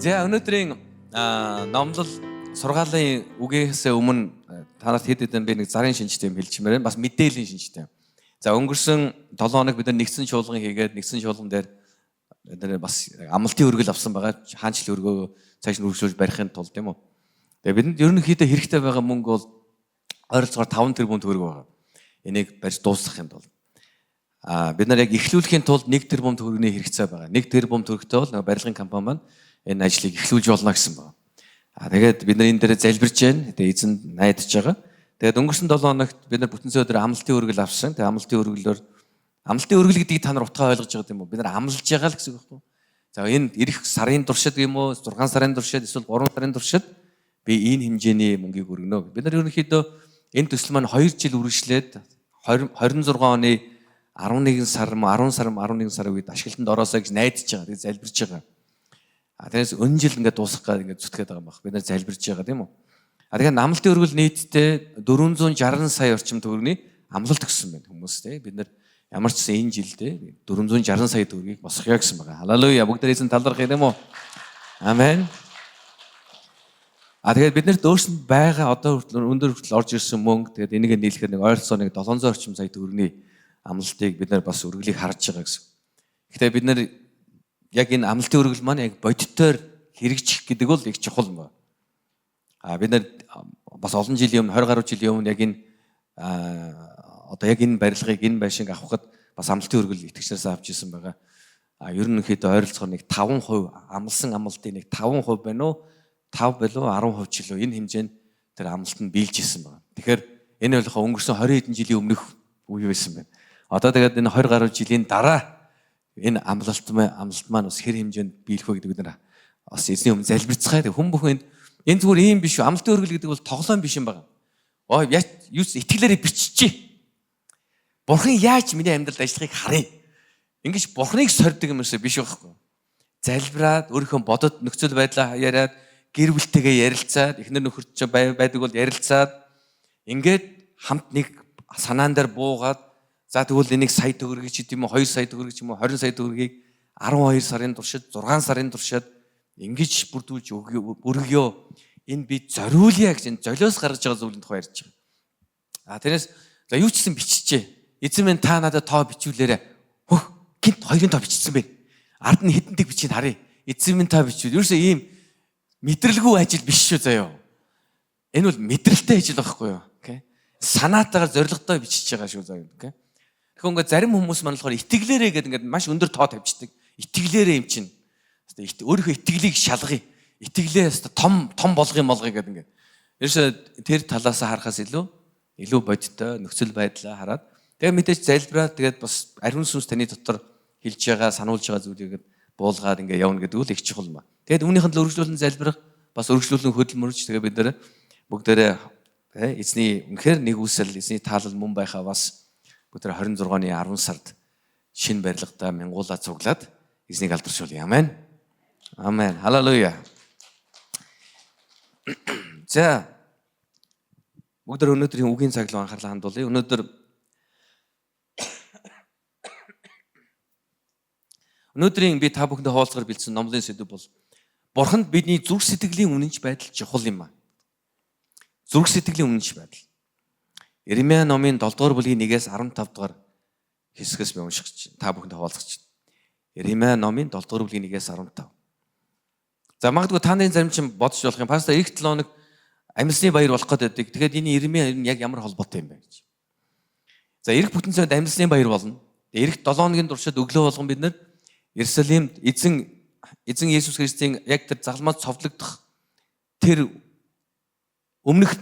За өнөөдрийн номлол сургаалын үгээс өмнө та нарт хэд хэдэн би нэг зарын шинжтэй юм хэлчихмээр байна. Бас мэдээллийн шинжтэй. За өнгөрсөн 7 хоног бид нар нэгдсэн чуулган хийгээд нэгдсэн чуулган дээр бид нар бас амлалтын өргөл авсан байгаа. Хаанчл өргөө цааш нь үргэлжлүүлж барихын тулд, тийм үү. Тэгээ бидэнд ерөнхийдөө хэрэгтэй байгаа мөнгө бол ойролцоогоор 5 тэрбум төгрөг байгаа. Энийг барьж дуусгахын тулд. Бид нар яг эхлүүлэхийн тулд 1 тэрбум төгрөгийн хэрэгцээ байгаа. 1 тэрбум төгрөгтэй бол барилгын компани маань энэ ажлыг эхлүүлж болно гэсэн байна. Тэгээд бид нар энэ дээр залбирч байна. Тэгээд эзэнд найдаж байгаа. Тэгээд өнгөрсөн 7 хоногт бид нар бүтэн өдөр амлалтын өргөл авсан. Тэгээд амлалтын өргөлөөр амлалтын өргөл гэдгийг та нар утгаа ойлгож байгаа юм уу? Бид нар амлаж байгаа л гэсэн үг байхгүй юу? За энэ ирэх сарын туршид юм уу, 6 сарын туршид эсвэл 3 сарын туршид би энэ хэмжээний мөнгийг өргөнө. Бид нар ерөнхийдөө энэ төсөл маань 2 жил үргэлжлээд 26 оны 11 сар 10 сар 11 сар үед ашиглалтанд ороосоо гэж найдаж байгаа. Тэгээд залбирч байгаа. Тэрнээс өн жил ингээд дуусгах гээд ингээд зүтгээд байгаа юм баг. Бид нар залбирч байгаа, тийм үү? Тэгэхээр амлалтын өргөл нийтдээ 460 сая орчим төгрөгийн амлалт өгсөн байна хүмүүс те. Бид нар ямар ч гэсэн энэ жилдээ 460 сая төгрөгийг босгоё гэсэн байгаа. Халелуя. Бүгд эзэн талархъя, тийм үү? Амен. Тэгээд бид нарт өөрсөнд байгаа одоо хүртэл өндөр хүртэл орж ирсэн мөнгө, тэгээд энийг нийлэхээр нэг ойролцоо нэг 700 орчим сая төгрөгийн амлалтыг бид нар бас өргөлийг харж байгаа гэсэн. Гэхдээ бид нар яг энэ амлалтын өргөл маань яг бодитоор хэрэгжих гэдэг бол их чухал юм байна. Бид нар бас олон жилийн өмнө 20 гаруй жилийн өмнө яг энэ одоо яг энэ барилгыг энэ байшинг авахад бас амлалтын өргөл итгэгчнээс авч ирсэн байгаа. Ерөнхийдөө ойролцоогоор нэг 5% амлсан амлалтын нэг 5% байна уу? 5 болов 10% ч илүү энэ хэмжээнд тэр амлалт нь биелж исэн байна. Тэгэхээр энэ болохоор өнгөрсөн 20 хэдэн жилийн өмнөх үе байсан байна. Одоо тэгээд энэ 20 гаруй жилийн дараа энэ амлалт маань бас хэр хэмжээнд биелэх вэ гэдэг бид нар бас эзний өмнө залбирцгаая. Хүн бүхэн энэ зүгээр ийм биш үү? Амлалтын өргөл гэдэг бол тоглоом биш юм байна. Юу итгэлээрээ биччихье. Бурхан яаж миний амьдралд ажиллахыг харъя. Ингэж Бурханыг сорьдог юм шиг биш байхгүй. Залбираад өөрийнхөө бодод нөхцөл байдлаа яриад гэр бүлтэйгээ ярилцаад эхнэр нөхөр ч байдаг бол ярилцаад ингээд хамт нэг санаан дээр буугаад за тэгвэл энийг сая төгрөгийг ч гэдэм үү 2 сая төгрөг ч юм уу 20 сая төгрөгийг 12 сарын туршид 6 сарын туршид ингэж бүрдүүлж өргөё. Энэ би зориулъя гэж энэ золиос гаргаж байгаа зүйлийн тухай ярьж байгаа. Тэрнээс за юу ч гэсэн биччихэ. Эзэн минь та надад тоо бичүүлээрэ. Хөх гинт хоёрын тоо бичсэн байна. Ард нь хэдэн дэг бичгийг харъя. Эзэн минь та бичүүл. Ерөөсөө ийм мэдрэлгүй ажил биш шүү заяа. Энэ бол мэдрэлтэй ажил байхгүй юу? Окей. Санаатайгаар зоригтой бичиж байгаа шүү заяа. Окей. Тэгэхээр ингээд зарим хүмүүс маань болохоор итгэлээрээ гэдэг ингээд маш өндөр тоо тавьчихдаг. Итгэлээрээ юм чинь. Өөрийнхөө итгэлийг шалгая. Итгэлээ өстө том том болгоё молгоё гэдэг ингээд. Ерөөсөө тэр талаас харахаас илүү бодиттой нөхцөл байдлаа хараад тэгээ мэдээж залбираад тэгээд бас ариун сүнс таны дотор хэлж байгаа, сануулж байгаа зүйлийг буулгаад ингээд явна гэдэг үл их чухал юм ба. Тэгээд үүнийхэн төлөө өргөжлүүлэн залбирах, бас өргөжлүүлэн хөдөлмөрлөж тэгээ бид нар бүгдээрээ эзний үнэхээр нэгүсэл, эзний таалал мөн байхаа бас бүгд 26 оны 10 сард шинэ барилгадаа мянгуулаа цуглаад эзнийг алдаршуулъя. Амен. Амен. Халелуя. За бүгд өнөөдрийн үгийн цаг руу анхаарлаа хандуулъя. Өнөөдрийн би та бүхэндээ хуваалцахаар бэлдсэн номлын сэдэв бол Бурханд бидний зүрх сэтгэлийн үнэнч байдал чухал юм аа. Зүрх сэтгэлийн үнэнч байдал. Иремья номын 7 дугаар бүлгийн 1-ээс 15 дугаар хэсгээс би унших гэж та бүхэнд хуваалцах гэж. Иремья номын 7 дугаар бүлгийн 1-ээс 15. За магадгүй та нарын зарим чинь бодож болох юм. Пастор эх 7 хоног амьсны баяр болох гээд байдаг. Тэгэхээр энэ Иремья яг ямар холбоотой юм бэ гэж. За ирэх бүтэн сайд амьсны баяр болно. Ирэх 7 хоногийн туршид өглөө болгон бид нар Иерусалимд эзэн Есүс Христийн яг тэр загалмаад цовдлогдох тэр өмнөх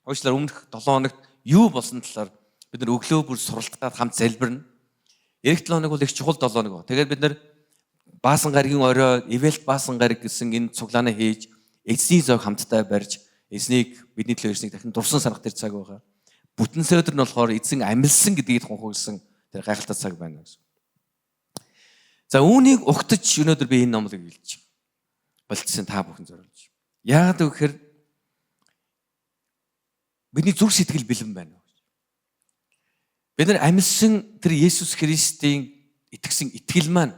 уучлаарай өмнөх 7 хоногт юу болсон талаар бид нар өглөө бүр суралцаад хамт залбирна. Ирэх 7 хоног бол их чухал 7 хоног. Тэгээд бид нар Баасан гарагийн орой Ивэлт Баасан гараг гэсэн энэ цуглаанаа хийж эзний зов хамтдаа барьж эзнийг бидний төлөө ирснийг дахин дурсан санах тэр цаг байгаа. Бүтэн өдөр нь болохоор эзэн амилсан гэдгийг тунхагласан тэр гайхалтай цаг байна гэсэн. За үүнийг угтаж өнөөдөр би энэ номлыг хэлж болцсон та бүхэн зориулж. Яагаад гэвэл бидний зүрх сэтгэл бэлэн байна. Бид нар амилсан тэр Есүс Христийн итгэсэн итгэл маань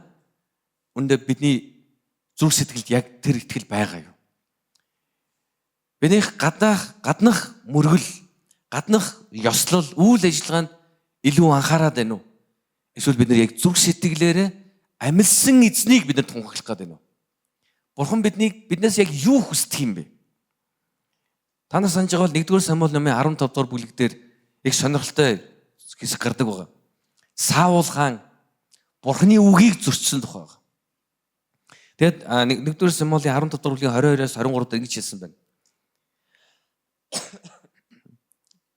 үүндээ бидний Зүрх сэтгэлд яг тэр итгэл байгаа юу? Биднийх гаднах мөргөл, гаднах ёслол, үйл ажиллагаанд илүү анхаарат байна уу? Эсвэл бид нар яг зүрх сэтгэлээрээ амилсан эзнийг бид нар тунхаглах гээд байна уу? Бурхан биднээс яг юу хүсдэг юм бэ? Та нар санаж байгаа бол 1-р Самуэль номын 15 дугаар бүлэг дээр их сонирхолтой хэсэг гардаг байгаа. Саул хаан Бурханы үгийг зөрчсөн тухай байгаа. Тэгэд 1-р Самуэлийн 15 дугаар бүлгийн 22-оос 23 дээр ингэж хэлсэн байна.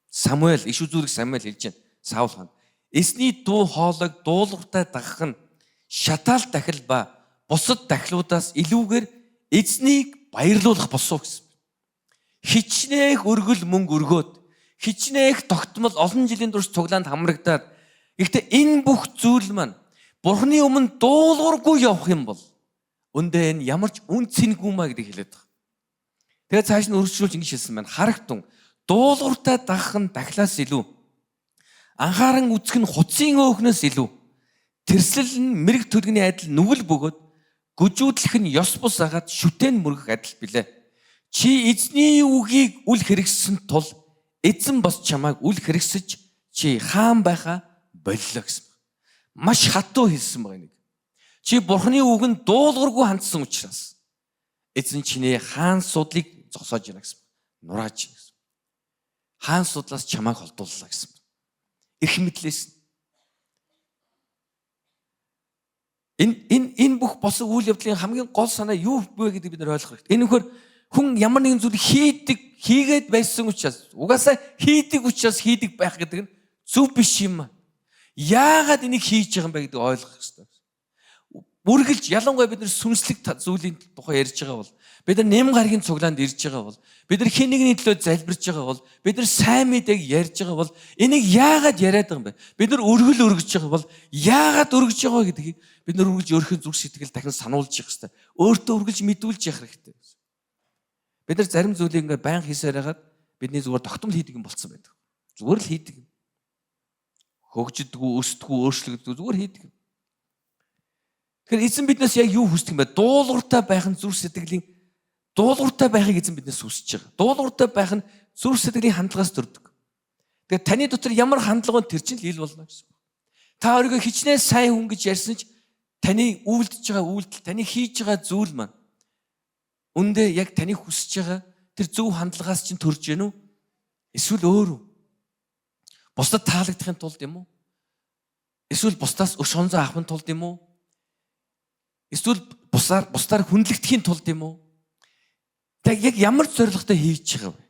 Самуэль, иш үзүүлэх Самуэль хэлж байна. Саул хаан. Эзний дуу хоолойг дуулууртай дагах нь шатаал дахил ба бусад дахлуудаас илүүгээр эзнийг баярлуулах болов гэсэн. Хичнээх өргөл мөнгө өргөөд, хичнээх тогтмол олон жилийн турш цуглаанд хамрагдаад, гэхдээ энэ бүх зүйл маань Бурхны өмнө дуулуургүй явах юм бол өндөө энэ ямар ч үн цэнгүй маа гэдэг хэлээд байгаа. Тэгээд цааш нь өргөжлүүлж ингэж хэлсэн байна. Харагтун дуулууртай дагах нь дахлаас илүү, анхааран үзэх нь хуцын өөхнөөс илүү, тэрслэл нь мэрэг төлгөний адил нүгэл бөгөөд гүжүүдлэх нь ёс бус агаад шүтэн мөргөх адил билээ. Чи эзний үгийг үл хэрэгссэн тул эзэн бас чамайг үл хэрэгсэж чи хаан байхаа боллоо гэсэн. Маш хатуу хэлсэн байгаа нэг. Чи Бурхны үгэнд дуулуургүй хандсан учраас эзэн чиний хаан судлыг зогсоож байна гэсэн. Нурааж гэсэн. Хаан судлаас чамайг холдууллаа гэсэн. Эрх мэдлээс. Энэ бүх болсон үйл явдлын хамгийн гол санаа юу вэ гэдгийг бид нар ойлгох хэрэгтэй. Энэ нөхөр хүн ямар нэгэн зүйл хийгээд байсан учраас, угаасаа хийдэг учраас хийдэг байх гэдэг нь зөв биш юм. Яагаад энийг хийж байгаа юм бэ гэдгийг ойлгох хэрэгтэй. Үргэлж ялангуяа бид нар сүнслэг зүйлийн тухай ярьж байгаа бол, бид нар нэм гарагийн цуглаанд ирж байгаа бол, бид нар хэн нэгний төлөө залбирч байгаа бол, бид нар сайн мэдээг ярьж байгаа бол, энийг яагаад яриад байгаа юм бэ? Бид нар өргөл өргөж байгаа бол яагаад өргөж байгаа гэдгийг бид нар үргэлж өөрийнхөө зүрх сэтгэл дахин сануулж явах хэрэгтэй. Өөртөө үргэлж мэдүүлж явах хэрэгтэй. Бид нар зарим зүйлийг ингээд байнга хийсээр хагаад бидний зүгээр тогтмол хийдэг юм болцсон байдаг. Зүгээр л хийдэг юм. Хөгждөггүй, өсдөггүй, өөрчлөгдөггүй зүгээр хийдэг юм. Тэгэхээр эзэн биднээс яг юу хүсдэг юм бэ? Дуулууртай байх нь зүрх сэтгэлийн дуулууртай байхыг эзэн биднээс хүсэж байгаа. Дуулууртай байх нь зүрх сэтгэлийн хандлагаас төрдөг. Тэгэхээр таны дотор ямар хандлага вэ? Тэр чинь л ил болно гэсэн. Та өөрийгөө хичнээн сайн хүн гэж ярьсан ч таны үйлдэж байгаа үйлдэл, таны хийж байгаа зүйл маань үндэ яг таны хүсэж байгаа тэр зөв хандлагаас чинь төрж гэнэ үү? Эсвэл өөр үү? Бусдад таалагдахын тулд юм уу? Эсвэл бусдаас өш онзоо авахын тулд юм уу? Эсвэл бусдаар хүндлэгдэхийн тулд юм уу? Тэг яг ямар зорилготой хийж байгаа вэ?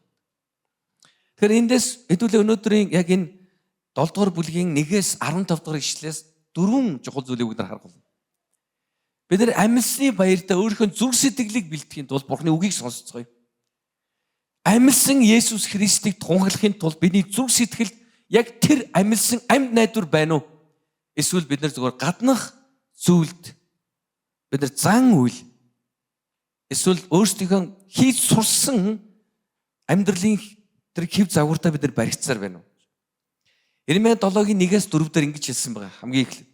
Тэгэхээр эндээс хэдүүлээ өнөөдрийн яг энэ 7 дугаар бүлгийн 1-ээс 15 дугаар ишлэлээс дөрвөн чухал зүйлийг бид нар харах болно. Бид нар амьсны баяртай өөрийнхөө зүрх сэтгэлийг бэлтгэхийн тулд Бурхны үгийг сонсцгоё. Амьсан Есүс Христийг тунхаглахын тулд бидний зүрх сэтгэлд яг тэр амьсан амьд найдвар байна уу? Эсвэл бид нар зүгээр гаднах зүйлд бид нар зан үйл эсвэл өөрсдийнхөө хийж сурсан амьдралын тэр хэв загвартаа бид нар баригдсаар байна уу? Иремья 7-гийн 1-ээс 4 дээр ингэж хэлсэн байгаа хамгийн эхлээд.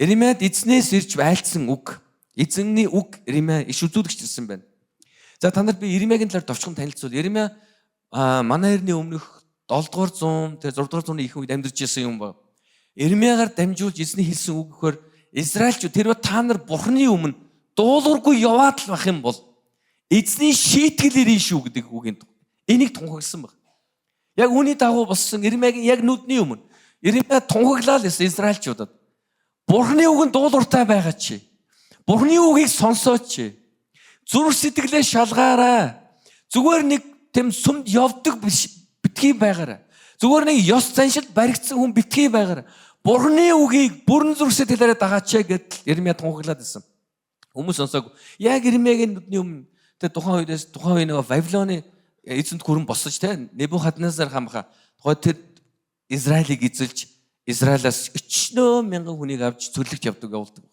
Иремьяд эзнээс ирж айлцсан үг. Эзэнний үг Иремья иш үзүүлэгч ирсэн байна. За та нарт би Иремьягийн талаар товчхон танилцуул. Иремья манай эртний өмнөх 7 дугаар зуун, тэгээ 6 дугаар зууны ихэнх үед амьдарч ирсэн юм ба. Иремьягаар дамжуулж эзний хэлсэн үг гэхээр Израильчууд тэрвээ та нар Бурхны өмнө дуулуургүй яваад л байх юм бол эзний шийтгэл ирнэ шүү гэдэг үгийн энийг тунхагласан баг. Яг үүний дагуу болсон Иремьягийн яг нүдний өмнө Иремья тунхаглаа л Израильчуудад. Бурхны үгэнд дуулууртай байгаа чи. Бурхны үгийг сонсооч. Зүрх сэтгэлээ шалгаарай. Зүгээр нэг тэм сүмд явдаг биш битгий байгаарай. Зүгээр нэг ёс заншилд баригдсан хүн битгий байгаарай. Бурхны үгийг бүрэн зүрх сэтгэлээрээ дагаач гэдэл Иремья тунхаглаад байсан. Хүмүүс сонсоогүй. Яг Иремьягийн нүдний өмнө тэ тухайн үедээс тухайн үе нөгөө Вавилоны эзэнт гүрэн босож тэ Небухаднезар хамха тухай тэр Израилийг эзэлж Израилаас 40 мянган хүнийг авч цөллөгт явдаг явуулдаг.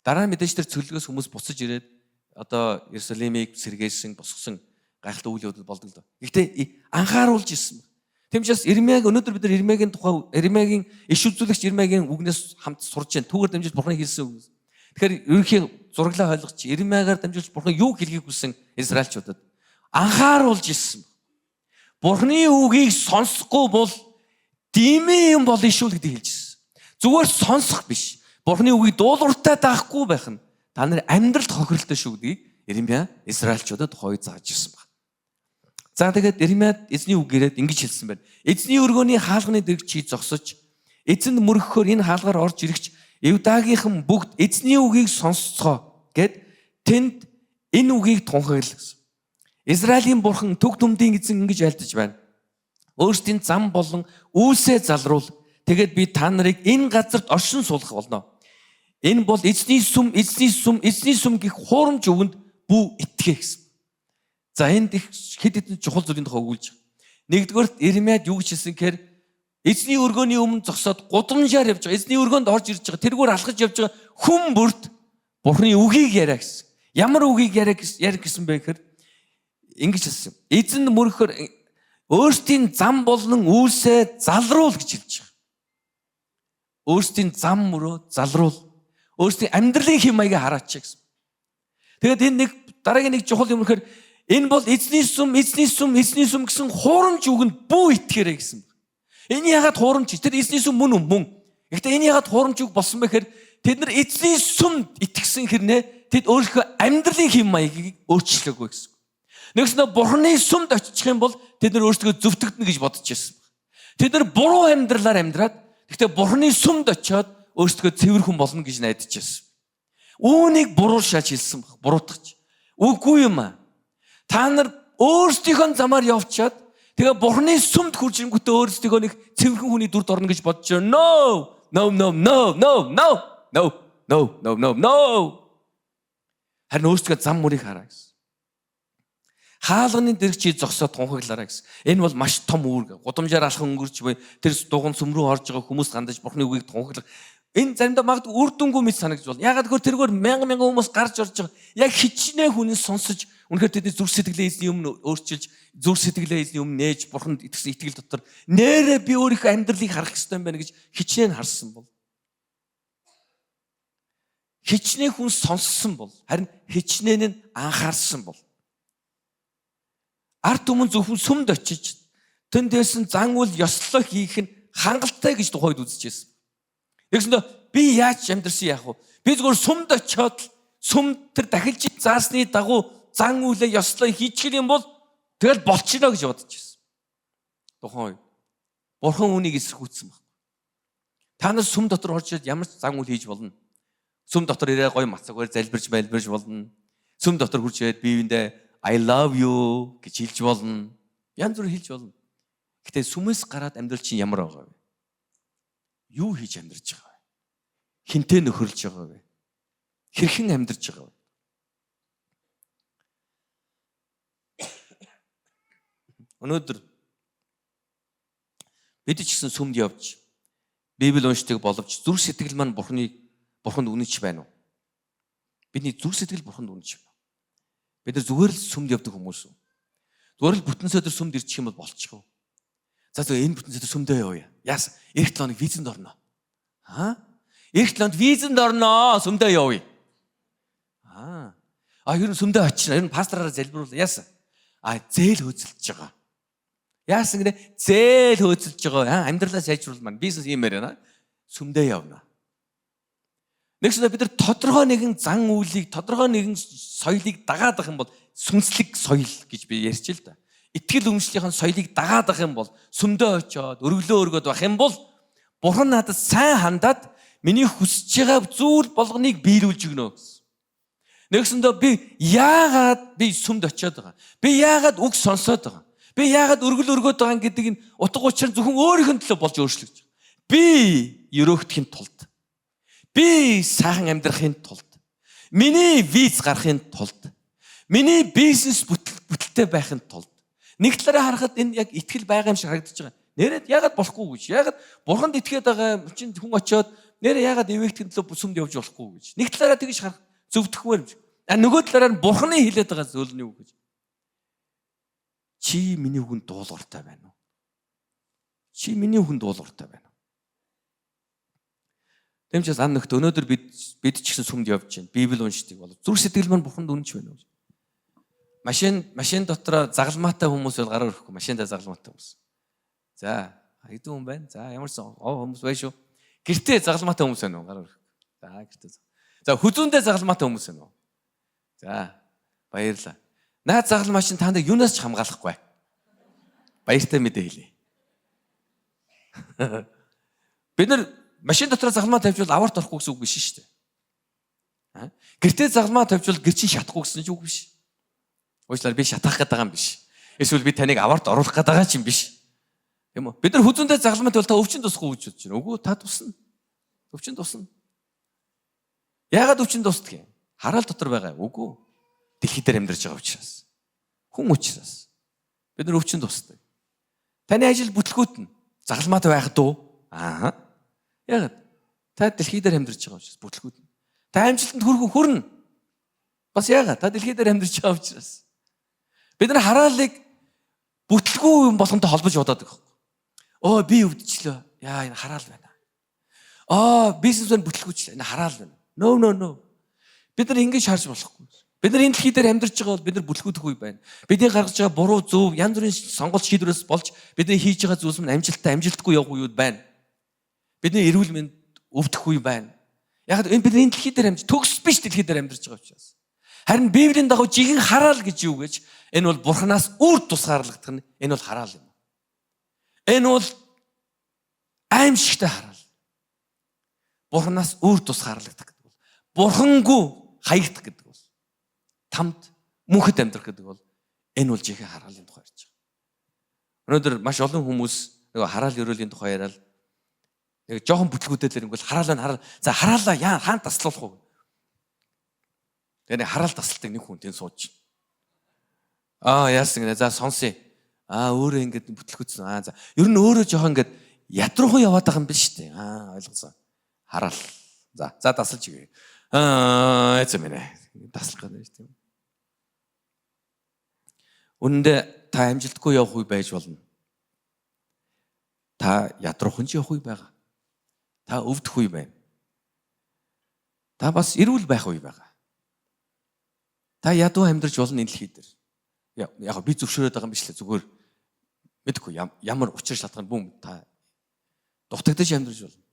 Дараа нь мэдээж тэр цөллөгөөс хүмүүс буцаж ирээд одоо Иерусалимыг сэргээсэн, босгосон гайхалтай үйл явдал болдог л доо. Гэхдээ анхааруулж ирсэн. Тийм учраас Иремьяг өнөөдөр бид нар Иремьягийн тухай Иремьягийн иш үзүүлэгч Иремьягийн үгнээс хамт сурж байна. Түүгээр дамжиж Бурхны хэлсэн үгнээс. Тэгэхээр ерөнхий зураглаа ойлгож, Иремьягаар дамжуулж Бурхан юу хэлхийг хүссэн Израильчуудад анхааруулж ирсэн. Бурханы үгийг сонсохгүй бол димээ юм болно шүү л гэдгийг хэлж ирсэн. Зүгээр сонсох биш. Бурханы үгийг дуулууртай даахгүй байх нь та нарын амьдралд хохиролтой шүү гэдгийг Иремья Израильчуудад хой зааж ирсэн баг. За, тэгээд Иремьяд эзний үг ирээд ингэж хэлсэн байна. Эзний өргөөний хаалганы дэрэг чи зогсож, эзэнд мөргөхөөр энэ хаалгаар орж ирэгч Иудагийнхан бүгд эзний үгийг сонсцгоо гэд тэнд энэ үгийг тунхагла гэсэн. Израилийн бурхан, төг түмдийн эзэн ингэж айлдаж байна. Өөрсдийн зам болон үйлсээ залруул. Тэгээд би та нарыг энэ газарт оршин суулгах болно. Энэ бол эзний сүм, эзний сүм, эзний сүм гэх хуурамч үгэнд бүү итгэе гэсэн. За, энд их хэд хэдэн чухал зүйлийн тухай өгүүлж байгаа. Нэгдүгээрт, Иремьяд юу гэж хэлсэн гэхээр эзний өргөөний өмнө зогсоод гудамжаар явж байгаа. Эзний өргөөнд орж ирж байгаа. Тэргээр алхаж явж байгаа хүн бүрт Бурхны үгийг яриа гэсэн. Ямар үгийг яриа гэсэн бэ гэхээр ингэж хэлсэн. Эзэнд мөргөхөөр өөрсдийн зам болон үйлсээ залруул гэж хэлж байгаа. Өөрсдийн зам мөрөө залруул. Өөрсдийн амьдралын хэв маягийг хараач гэсэн. Тэгээд энэ нэг дараагийн нэг чухал юм гэхээр энэ бол эзний сүм, эзний сүм, эзний сүм гэсэн хуурамч үгэнд бүү итгээрэй гэсэн. Энэ яагаад хуурамч? Тэр эзний сүм мөн үү? Мөн. Гэхдээ энэ яагаад хуурамч үг болсон бэ гэхээр тэд нар эзний сүмд итгэсэн хэрнээ тэд өөрийнхөө амьдралын хэв маягийг өөрчлөөгүй гэсэн. Нэгснэ Бурхны сүмд очих юм бол тэд нар өөрсдөө зөвтгөгдөнө гэж бодож байсан. Тэд нар буруу амьдралаар амьдраад, гэхдээ Бурхны сүмд очиод өөрсдөө цэвэр хүн болно гэж найдаж байсан. Үүнийг буруу шааж хэлсэн баг. Буруутгах. Үгүй юм аа. Та нар өөрсдийнхөө замаар явчаад, тэгээ Бурхны сүмд хүрч ирэнгүүтээ өөрсдийнхөө нэг цэвэрхэн хүний дүрд орно гэж бодож байна. No! No, no, no, no, no. No, no, no, no, no. Харин өөрсдөө зам мөрийг хараа гэсэн. Хаалганы дэрэг чи зогсоод тунхаглаарай гэсэн. Энэ бол маш том үүрэг. Гудамжаар алхан өнгөрч буй тэр дуган сүм рүү орж байгаа хүмүүс хандаж Бурхны үгийг тунхаглах. Энэ заримдаа магадгүй үр дүнгүй мэт санагдаж байна. Яагаад гэвэл тэргээр мянган мянган хүмүүс гарч орж байгаа. Яг хичнээн хүн сонсож, үнэхээр тэдний зүрх сэтгэлээ эзний өмнө өөрчилж, зүрх сэтгэлээ эзний өмнө нээж, Бурханд итгэсэн итгэл дотор нээрээ би өөрийнхөө амьдралыг харах ёстой юм байна гэж хичнээн харсан бол, хичнээн хүн сонссон бол, харин хичнээн нь анхаарсан бол, ард түмэн зөвхөн сүмд очиж тэндээс нь зан үйл ёслолоо хийх нь хангалттай гэж тухайд үзчихсэн. Тэгсэндээ би яаж амьдрсан яах вэ? Би зөвхөн сүмд очиод сүм тэр дахилж заасны дагуу зан үйлээ ёслолоо хийчих юм бол тэгэл болчихно гэж бодож байсан. Тухайн үед Бурхан үүнийг эсэргүүцсэн баг. Та нар сүм дотор орж ирээд ямар ч зан үйл хийж болно. Сүм дотор ирээ гоё мацаггаар залбирч байлбирч болно. Сүм дотор хүрч ирээд биевэндээ "I love you" гэж хэлж болно. Янз бүр хэлж болно. Гэтэ сүмээс гараад амьдрал чинь ямар байгаа вэ? Юу хийж амьдарч байгаа вэ? Хэнтэй нөхөрлөж байгаа вэ? Хэрхэн амьдарч байгаа вэ? Өнөөдөр бид ч гэсэн сүмд явж, Библи уншдаг боловч зүрх сэтгэл маань Бурханд үнэнч байна уу? Бидний зүрх сэтгэл Бурханд үнэнч байна. Бид нар зүгээр л сүмд явдаг хүмүүс үү? Зүгээр л бүтэн сайн өдөр сүмд ирчих юм бол болчих уу? За зөв, энэ бүтэн сайн өдөр сүмдөө явъя. Яас, ирэх 7 хоног визэнд орно. Аа? Ирэх 7 хоногт визэнд орно. Сүмдөө явъя. Аа. А ер нь сүмдөө очино. Ер нь пастораараа залбируул. Яасан? А зээл хөөцөлдөж байгаа. Яасан гинэ? Зээл хөөцөлдөж байгаа. Амьдралаа сайжруулмаар. Бизнес иймээр байна. Сүмдөө явна. Нэгсэндээ бид нар тодорхой нэгэн зан үйлийг, тодорхой нэгэн соёлыг дагаад ах юм бол, сүнслэг соёл гэж би ярьж л да. Итгэл үнэмшлийнхэн соёлыг дагаад ах юм бол, сүмдөө очиод, өргөлөө өргөд байх юм бол Бурхан надад сайн хандаад миний хүсэж байгаа зүйл болгоныг биелүүлж өгнө гэсэн. Нэгсэндээ би яагаад би сүмд очиод байгаа? Би яагаад үг сонсоод байгаа? Би яагаад өргөл өргөд байгаа гэдэг энэ утга учир зөвхөн өөрийнх нь төлөө болж өөрчлөгдөж байгаа. Би ерөөгдөхийн тулд, би сайхан амьдрахын тулд, миний виз гарахын тулд, миний бизнес бүтэлтэй байхын тулд. Нэг талаараа харахад энэ яг итгэл байгаа юм шиг харагдаж байгаа. Нээрээ яагаад болохгүй гэж. Яагаад Бурханд итгээд байгаа чинь хүн очиод нээрээ яагаад эвээгдэхин төлөө сүмд явж болохгүй гэж. Нэг талаараа тэгж харах зөвтгөхмөр юм шиг. А нөгөө талаараа нь Бурханы хэлээд байгаа зүйл нь юу гэж. Чи миний үгэнд дуулууртай байна уу? Чи миний үгэнд дуулууртай байна уу? Тийм ч ан нөхд өнөөдөр бид ч гэсэн сүмд явж байна. Библи уншдаг бол зүрх сэтгэл маань бурханд үнэнч байна уу? Машин дотор загалмаатай хүмүүс бол гараа өрөхгүй. Машиндаа загалмаатай хүмүүс. За, хэдэн хүн байна? За, ямар ч хүмүүс байна шүү. Гэртээ загалмаатай хүмүүс байна уу? Гараа өрөхгүй. За, гэртээ. За, хүзүүндээ загалмаатай хүмүүс байна уу? За, баярлалаа. Наад загалмаа чинь та нарыг юунаас ч хамгаалахгүй. Баяртай мэдээ хэлье. Бид нар машин дотор загалмаа тавьжвал аварт орохгүй гэсэн үг биш шүү дээ. Гэртээ загалмаа тавьжвал гэр чинь шатахгүй гэсэн ч үг биш. Уучлаарай, би шатаах гэдэг юм биш. Эсвэл би таныг аварт оруулах гэдэг байгаа ч юм биш. Тийм үү? Бид нар хүзүүндээ загалмаа тавьвал та өвчин тусахгүй гэж бодож байна. Үгүй, та тусна. Өвчин тусна. Яагаад өвчин тусдаг юм? Хараал дотор байгаа. Үгүй. Дэлхий дээр амьдарч байгаа учраас. Хүн учраас. Бид нар өвчин тусдаг. Таны ажил бүтлгүүт нь загалмаатай байхад уу? Аа. Яагаад? Та дэлхий дээр амьдарч байгаа учраас бүтлгүүт нь. Та амжилтанд хүрэх хүрнэ. Бас яагаад? Та дэлхий дээр амьдарч байгаа учраас. Бид нар хараалыг бүтлгүй юм болгонтой холбож бодоод байгаа. Оо, би өвдчлөө. Яа, энэ хараал байна. Аа, бизнесмен бүтлгүүчлээ. Энэ хараал байна. No, no, no. Бид нар ингэж харж болохгүй. Бид нар энэ дэлхий дээр амьдарч байгаа бол бид нар бүтлгүүдэх үе байна. Бидний гаргаж байгаа буруу зөв янз бүрийн сонголт шийдвэрээс болж бидний хийж байгаа зүйлс нь амжилттай, амжилтгүй явах үеуд байна. Бидний эрүүл мэнд өвдөх үе байна. Яг энэ бид энэ дэлхий дээр амьд төгс биш дэлхий дээр амьдарч байгаа учраас. Харин Библийн дагуу жинхэнэ хараал гэж юу гэж, энэ бол Бурханаас үр тусгаарлагдах нь, энэ бол хараал юм. Энэ бол аимшигтай хараал. Бурханаас үр тусгаарлагдах гэдэг бол, Бурхангүй хаягдах гэдэг бол, тамд мөнхөд амьдрах гэдэг бол, энэ бол жинхэнэ хараалын тухай ярьж байгаа. Өнөөдөр маш олон хүмүүс нөгөө хараал ерөөлийн тухай яриад нэг жоохон бүтлгүүдээр ингээл хараал байна, хараал. За, хараалаа яа хаан таслуулах уу? Тэгээ нэг хараал тасалдаг нэг хүн тэнд сууж. Аа, яасан гэнэ, за, сонсъё. Аа, өөрөө ингээд бүтлгүүцсэн. Аа, за. Ер нь өөрөө жоохон ингээд ядруухан яваад байгаа юм биш үү? Аа, ойлгосон. Хараал. За за, тасалж өгье. Аа, эцэг минь. Таслах гэдэг тийм. Үнэндээ та амжилтгүй явах үе байж болно. Та ядруухан ч явах үе байгаа. Та өвдөх үе байна. Та бас эрүүл байх үе байгаа. Та ядуу амьдарч болно энэ дэлхий дээр. Яг би зөвшөөрөөд байгаа юм биш лээ, зүгээр мэдэхгүй ямар учир шалтгаан бүүм та дутагдаж амьдарч болно.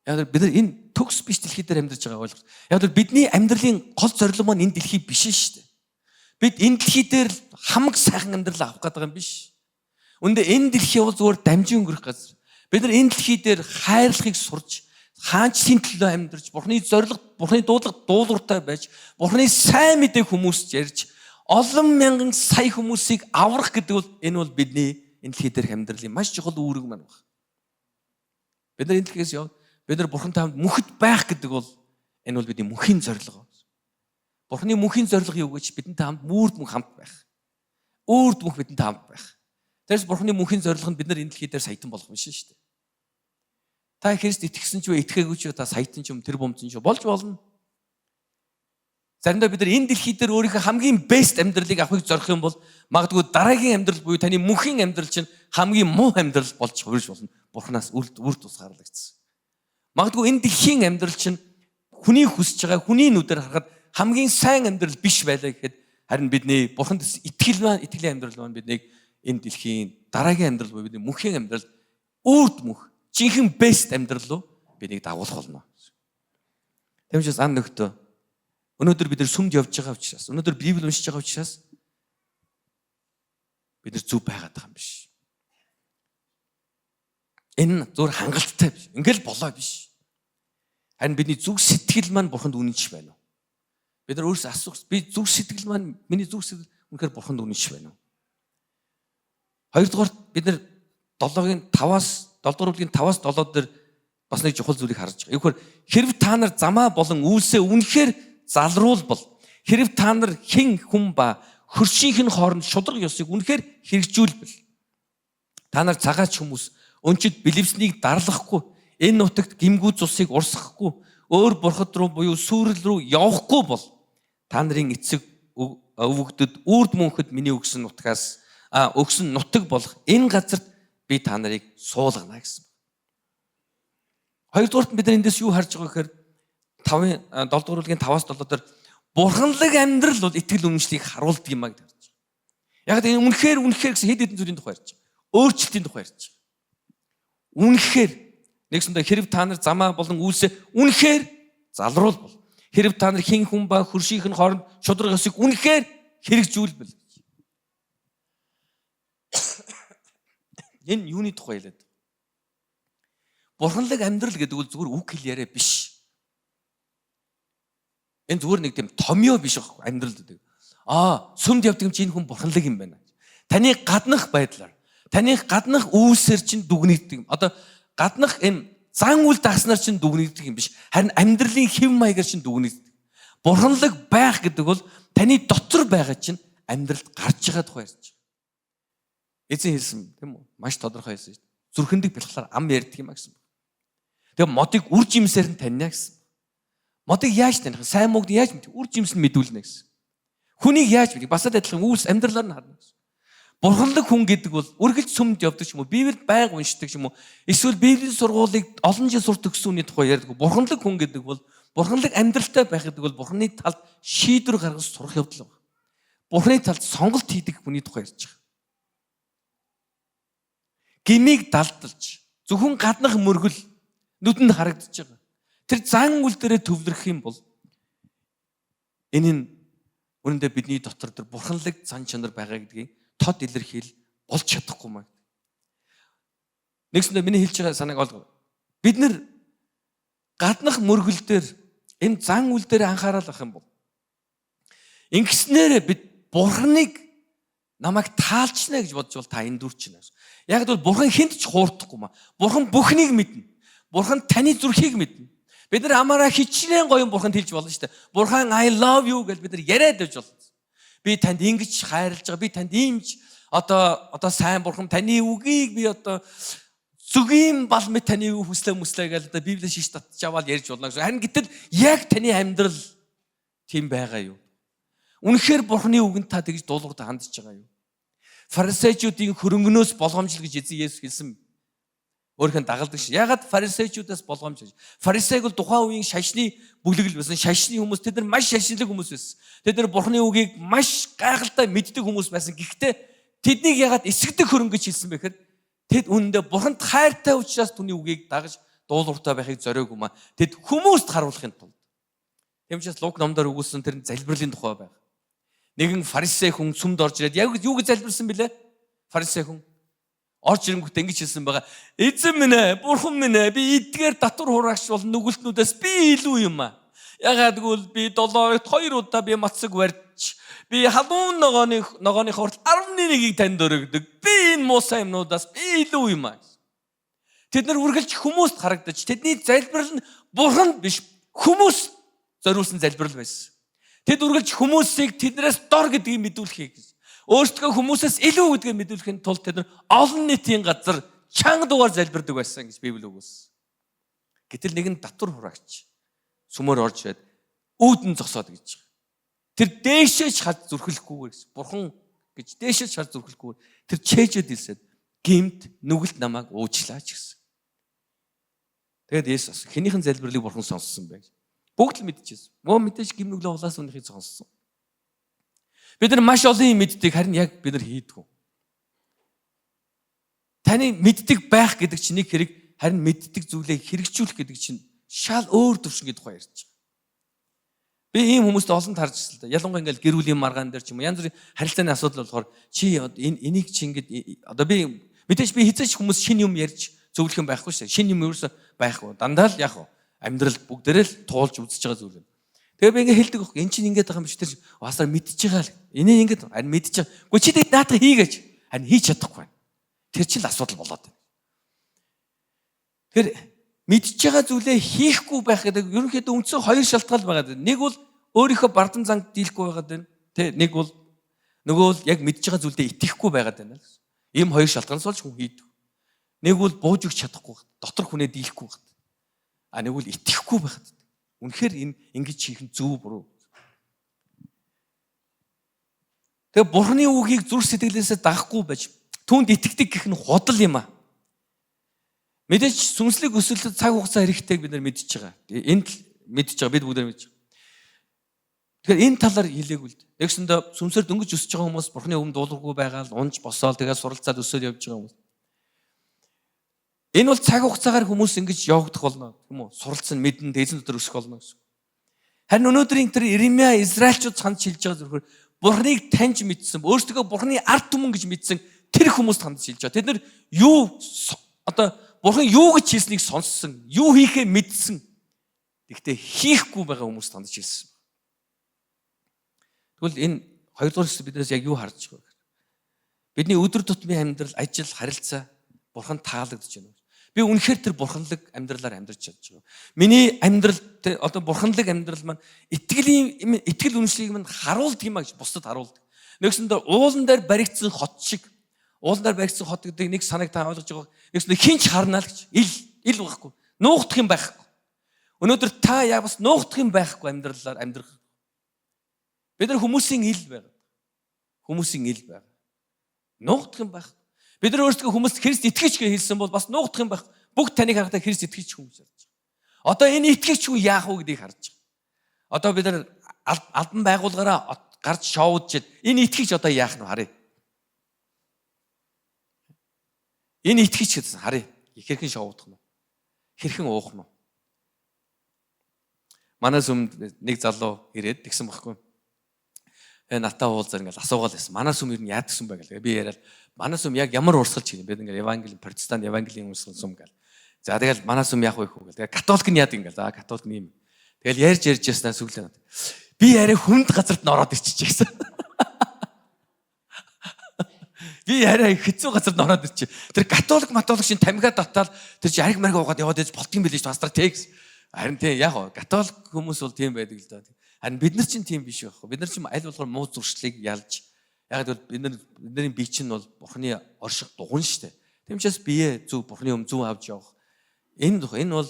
Яг бид нар энэ төгс биш дэлхий дээр амьдарч байгааг ойлгох. Яг л бидний амьдралын гол зорилго маань энэ дэлхий биш шүү дээ. Бид энэ дэлхий дээр хамаг сайхан амьдрал авах гэдэг юм биш. Үүндээ энэ дэлхий бол зүгээр дамжин өнгөрөх газар. Бид нар энэ дэлхий дээр хайрлахыг сурч, хаанчлалын төлөө амьдарч, Бурхны зорилго, Бурхны дуудлага дуулууртай байж, Бурхны сайн мэдээг хүмүүст ярьж, олон мянган сая хүмүүсийг аврах гэдэг бол, энэ бол бидний энэ дэлхий дээрх амьдралын маш чухал үүрэг маань байна. Бид нар энэ дэлхийгээс яв. Бид нар Бурхантай хамт мөнхөд байх гэдэг бол, энэ бол бидний мөнхийн зорилго. Бурхны мөнхийн зорилго юу гэж, бидэнтэй хамт үүрд мөнх хамт байх. Үүрд мөнх бидэнтэй хамт байх. Тэрс Бурхны мөнхийн зорилго нь бид нар энэ дэлхий дээр саятан болох биш шүү дээ. Та Христ итгэсэн ч вэ, итгээгүй ч та саятан ч юм, тэр бомцон ч болж болно. Заримдаа бид нар энэ дэлхий дээр өөрийнхөө хамгийн best амьдралыг авахыг зорих юм бол магадгүй дараагийн амьдрал буюу таны мөнхийн амьдрал чинь хамгийн муу амьдрал болж хувирж болно. Бурханаас үр тусгаарлагдсан. Магадгүй энэ дэлхийн амьдрал чинь хүний хүсэж байгаа, хүний нүдээр харахад хамгийн сайн амьдрал биш байлаа гэхэд, харин бидний Бурханд итгэл маань, итгэлийн амьдрал маань биднийг энэ дэлхийн дараагийн амьдрал буюу бидний мөнхийн амьдрал, үрд мөнх жинхэнэ best амьдрал руу биднийг дагуулах болно. Тийм учраас ан нөхдөө, өнөөдөр бид нар сүмд явж байгаа учраас, өнөөдөр Библи уншиж байгаа учраас бид нар зөв байгаад байгаа юм биш. Энэ зөв хангалттай биш. Ингээл болоо биш. Харин бидний зүг сэтгэл маань Бурханд үнэнч байна уу? Бид нар өөрсдөө асуух, би зүг сэтгэл маань, миний зүг сэтгэл үнэхээр Бурханд үнэнч байна уу? Хоёрдугаар, бид нар 7-гийн 5-аас 7 дугаар бүлгийн 5-аас 7 дээр бас нэг чухал зүйлийг харж байгаа. Юу гэхээр хэрв та нар замаа болон үйлсээ үнэхээр залруулбал, хэрв та нар хэн хүн ба хөршийнх нь хооронд шударга ёсыг үнэхээр хэрэгжүүлбэл, та нар цагаач хүмүүс өнчид бэлэвснийг дарлахгүй, энэ нутагт гэмгүй цусыг урсгахгүй, өөр бурхад руу буюу сүрэл рүү явахгүй бол та нарын эцэг өвөгдөд үрд мөнхөд миний өгсөн нутгаас өгсөн нутаг болох энэ газарт би та нарыг суулгана гэсэн. Хоёрдугаарт бид нар эндээс юу харж байгаа гэхээр 5-ын 7 дугаар бүлгийн 5-аас 7 дээр бурханлаг амьдрал бол итгэл үнэмшлийг харуулдаг юм а гэж харж байгаа. Яг энэ үнэхээр үнэхээр гэсэн хэд хэдэн зүйлийн тухай ярьж байгаа. Өөрчлөлтийн тухай ярьж байгаа. Үнэхээр нэгсэндээ хэрв та нар замаа болон үйлсээ үнэхээр залруулбал, хэрв та нар хэн хүн ба хөршийнх нь хооронд шударга ёсыг үнэхээр хэрэгжүүлбэл. Энэ юуны тухай хэлээд? Бурханлаг амьдрал гэдэг бол зүгээр үг хэл яриа биш. Энэ зүгээр нэг тийм томьёо биш байхгүй амьдрал гэдэг. Сүмд явдаг юм чи энэ хүн бурханлаг юм байна. Таны гаднах байдлаар, таны гаднах үйлсээр чинь дүгнэгддэг юм. Одоо гаднах энэ зан үйл дагаснаар чинь дүгнэгддэг юм биш. Харин амьдралын хэв маягаар чинь дүгнэгддэг. Бурханлаг байх гэдэг бол таны дотор байгаа чинь амьдралд гарч байгаа тухай ярьж байгаа. Эзэн хэлсэн тийм үү? Маш тодорхой хэлсэн шүү дээ. Зүрхэндээ бэлхлаар ам ярьдаг юм а гэсэн. Тэгээ модыг үр жимсээр нь таньна гэсэн. Модыг яаж таних вэ? Сайн мууг яаж мэдэх? Үр жимс нь мэдүүлнэ гэсэн. Хүнийг яаж мэдэх? Бас л адилхан үйлс амьдралаар нь харна гэсэн. Бурханлаг хүн гэдэг бол үргэлж сүмд явдаг ч юм уу, Библиэд байнга уншдаг ч юм уу, эсвэл Библийн сургуулийг олон жил сур төгссөн хүний тухай ярьдаг. Бурханлаг хүн гэдэг бол бурханлаг амьдралтай байх гэдэг бол Бурханы талд шийдвэр гаргаж сурах явдал байна. Бурханы талд сонголт хийдэг хүний тухай ярьж байгаа. Гмийг далдалж зөвхөн гаднах мөргөл нүдэнд харагдаж байгаа. Тэр зан үйл дээрээ төвлөрөх юм бол энэ нь үнэндээ бидний дотор тэр бурханлаг зан чанар байгаа гэдгийг тод илэрхийл болж чадахгүй маа. Нэгсэндээ миний хэлж байгаа санааг ойлгоо. Бид нэр гаднах мөргөл дээр энэ зан үйл дээр анхаарал авах юм бол ингэснээрээ бид бурхныг намайг таалчна гэж бодож бол та энэ дүрчнэ. Яг л бурхан хүнд ч хуурдахгүй маа. Бурхан бүхнийг мэднэ. Бурхан таны зүрхийг мэднэ. Бид нар амаараа хичнээн гоё бурханд хэлж болно шүү дээ. Бурхан I love you гэж бид нар яриад байж болно. Би танд ингэж хайрлаж байгаа. Би танд иймж одоо сайн бурхан таны үгийг би одоо зүгийн бал мэт таны үг хүслээ мүслээ гэж одоо Библиэс шиш татж аваад ярьж болно гэсэн. Харин гэтэл яг таны амьдрал тийм байгаа юу? Үнэхээр бурханы үгэнд та тэгж дуулууртай хандж байгаа юу? Фарисеучүүдийн хөрөнгөнөөс болгоомжл гэж эзэн Есүс хэлсэн. Өөрийнх нь дагалдаг шин. Ягаад фарисеучүүдээс болгоомж? Фарисег бол тухайн үеийн шашны бүлэгэл байсан. Шашны хүмүүс тэд нар маш шашинлаг хүмүүс байсан. Тэд нар бурхны үгийг маш гайхалтай мэддэг хүмүүс байсан. Гэхдээ тэднийг ягаад эсгдэг хөрөнгө гэж хэлсэн бэ гэхээр тэд үнэндээ бурханд хайртай учраас түүний үгийг дагаж дуулууртай байхыг зориогүй маа. Тэд хүмүүст харуулахын тулд. Тийм учраас Лук номдоор өгүүлсэн тэр залбирлын тухай байна. Нэгэн фарисей хүн сүмд орж ирээд яг юу гэж залбирсан бilé? Фарисей хүн орж ирэнгүүт ингэж хэлсэн байгаа. Эзэн минь ээ, бурхан минь ээ, би эдгээр татвар хураагч болон нүгэлтнүүдээс би илүү юм аа. Ягаад гэвэл би 7 хоногт 2 удаа би мацаг барьж, би халуун ногооны хурд 11-ийг танд өргөдөг. Би энэ муусай юмнуудаас би илүү юм аа. Тэд нар үргэлж хүмүүст харагдаж, тэдний залбирал нь бурханд биш, хүмүүс зориулсан залбирал байсан. Тэд үргэлж хүмүүсийг тэднээс дор гэдгийг мэдүүлэхийг өөрсдөө хүмүүсээс илүү гэдгийг мэдүүлэхийн тулд тэд нар олон нийтийн газар чанга дугаар залбирдаг байсан гэж Библи өгүүлсэн. Гэтэл нэг нь татвар хураагч сүмөр орж ирээд үүдэн зогсоод гэж байгаа. Тэр дээшээ ч хад зүрхлэхгүйгээр гэсэн. Бурхан гэж дээшээ ч хад зүрхлэхгүйгээр тэр чэжэд илсээд гимт нүгэлт намайг уучлаач гэсэн. Тэгээд Есүс хэнийхэн залбирлыг бурхан сонссон бэ гэж. Бүгд л мэдчихсэн. Мөө мэдээж гим нүглээ улаас үнэхийг сонссон. Бид нар маш олон юм мэддэг, харин яг бид нар хийдэггүй. Таны мэддэг байх гэдэг чинь нэг хэрэг, харин мэддэг зүйлээ хэрэгжүүлэх гэдэг чинь шал өөр төвшин гэдэг тухай ярьж байгаа. Би ийм хүмүүст олон тарж ирсэн л да. Ялангуяа ингээл гэр бүлийн маргаан дээр ч юм уу янз бүрийн харилцааны асуудал болохоор чи энэ энийг чи ингээд одоо би мэдээж би хизээч хүмүүс шинэ юм ярьж зөвлөх юм байхгүй шээ. Шинэ юм ерөөсөө байхгүй. Дандаа л яг амьдрал бүгдээрээ л туулж үзэж байгаа зүйл юм. Тэгээ би ингээ хэлдэг байхгүй. Эн чинь ингээд байгаа юм биш тэр басаар мэдчихэж байгаа л. Энийг ингээд харин мэдчихэж байгаа. Гэхдээ чи тэг наадах хийгээч. Харин хийж чадахгүй байна. Тэр чинь л асуудал болоод байна. Тэгэхээр мэдчихэж байгаа зүйлээ хийхгүй байх гэдэг ерөнхийдөө үндсэн хоёр шалтгаан байгаа. Нэг бол өөрийнхөө бардам занг дийлэхгүй байгаад байна. Тэ нэг бол нөгөө бол яг мэдчихэж байгаа зүйлдээ итгэхгүй байгаад байна гэсэн. Ийм хоёр шалтгаанаас болж хүн хийдэг. Нэг бол бууж өгч чадахгүй, дотор хүнээ дийлэхгүй байгаад. А нэг бол итгэхгүй байхад. Үнэхээр энэ ингэж хийх нь зөв буруу. Тэгээ Бурхны үгийг зүрх сэтгэлээсээ дагахгүй байж түүнд итгэдэг гэх нь худал юм а. Мэдээж сүнслэг өсөлтөд цаг хугацаа хэрэгтэйг бид нар мэдчихэж байгаа. Энд л мэдчихэж байгаа. Бид бүгд мэдчихэж байгаа. Тэгэхээр энэ талаар хэлээгүй л дээ. Тэгсэндээ сүнсээр дөнгөж өсөж байгаа хүмүүс Бурхны өмнө дуулуургүй байгаа л унж босоол тэгээд суралцаад өсөөл явж байгаа хүмүүс. Энэ бол цаг хугацаагаар хүмүүс ингэж явагдах болно, тийм үү? Суралцсан, мэдэн, эзэн дотор өсөх болно гэсэн. Харин өнөөдрийн тэр Иремья Израильчууд санд шилж байгаа зөвхөн Бурхныг таньж мэдсэн, өөрсдөө Бурхны ард түмэн гэж мэдсэн тэр хүмүүст хандж шилж байгаа. Тэд нар юу одоо Бурхан юу гэж хэлснийг сонссон, юу хийхээ мэдсэн. Гэхдээ хийхгүй байгаа хүмүүст хандж хэлсэн. Тэгвэл энэ хоёрдугаар хэсэг биднээс яг юу харж байгаа вэ? Бидний өдөр тутмын амьдрал, ажил, харилцаа Бурхан таалагдж байна уу? Би үнэхээр тэр бурханлаг амьдралаар амьдарч чадж байгаа. Миний амьдрал одоо бурханлаг амьдрал маань итгэлийн итгэл үнэмшлийг минь харуулдаг юм а гэж бусдад харуулдаг. Нэгсэндээ уулан дээр баригдсан хот шиг, уулан дээр баригдсан хот гэдэг нэг санааг та ойлгож байгаа. Нэгсэндээ хинч харнаа л гэж ил байхгүй. Нуугдах юм байхгүй. Өнөөдөр та яа бас нуугдах юм байхгүй амьдралаар амьдрах. Бид нар хүмүүсийн ил байгаа. Хүмүүсийн ил байгаа. Нуугдах юм байхгүй. Бид нар өөрсдөө хүмүүст Христ итгэж гэж хэлсэн бол бас нуугдах юм байх. Бүгд таныг харахтаа Христ итгэж хүмүүс харж байгаа. Одоо энэ итгэгч хүн яах вэ гэдгийг харж байгаа. Одоо бид нар албан байгууллагаараа гарч шоудж энэ итгэгч одоо яах нь харъя. Энэ итгэгч гэсэн харъя. Хэрхэн шоудах нь? Хэрхэн уух нь? Манай сүмд нэг залуу ирээд тэгсэн байхгүй. Натаа уулзаар ингээл асуугаал байсан. Манай сүм ер нь яадаг сүм бэ гэл. Би яриад манай сүм яг ямар урсгалч юм бэ? Ингээл евангели, протестант евангелийн урсгал сүм гэл. За тэгэл манай сүм яах вэ хүү гэл. Тэгээ католик нь яадаг ингээл. За католик нь юм. Тэгэл ярьж ярьж яснаа сүглээ. Би яриа хүнд газарт н ороод ирчихэ гэсэн. Би яриа хэцүү газарт н ороод ирчихэ. Тэр католик матолик шин тамхиа татаал тэр чи ариг мариг уугаад яваад ээж болдгийм билээ шүү пастор тэгс. Харин тийм яг гоо католик хүмүүс бол тийм байдаг л доо. Харин бид нар чинь тийм биш байхгүй. Бид нар чинь аль болохоор муу зуршлыг ялж, яг л бид нар бидний бие чинь бол Бурхны орших дугуй шүү дээ. Тийм учраас бие зөв Бурхны өмнө зөв авч явах. Энэ энэ бол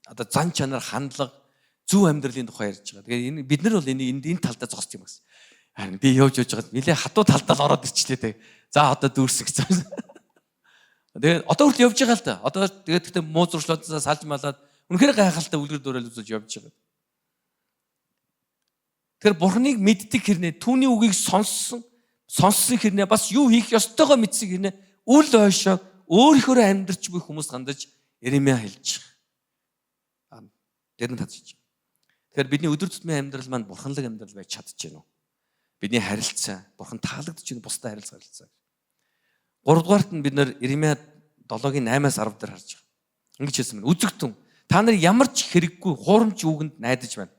одоо зан чанар, хандлага, зөв амьдралын тухай ярьж байгаа. Тэгээ энэ бид нар бол энэ энэ талдаа зогсдог юм байна. Харин би явж явж байгаа нилээ хатуу талдаа л ороод ирчлээ те. За одоо дүүрсэн гэсэн. Тэгээ одоо хүртэл явж байгаа л да. Одоо тэгээд гэхдээ муу зуршлуудаа салж малаад үнэхээр гайхалтай үлгэр дуурайл үзүүлж явж байгаа. Тэгэхээр Бурхныг мэддэг хэрнээ, түүний үгийг сонссон хэрнээ бас юу хийх ёстойгоо мэдсэн хэрнээ үл ойшоо өөрийнхөө амьдрч буй хүмүүс хандаж Иремья хэлж байгаа. Тэр нь татж. Тэгэхээр бидний өдөр тутмын амьдрал маань бурханлаг амьдрал байж чадж байна уу? Бидний харилцаа Бурхан таалагдж байна, бусдад харилцаа. Гуравдугаарт нь бид нэр Иремья 7-гийн 8-аас 10 дээр харж байгаа. Ингэж хэлсэн байна. Үзэгтэн та нар ямар ч хэрэггүй хуурамч үгэнд найдаж байна.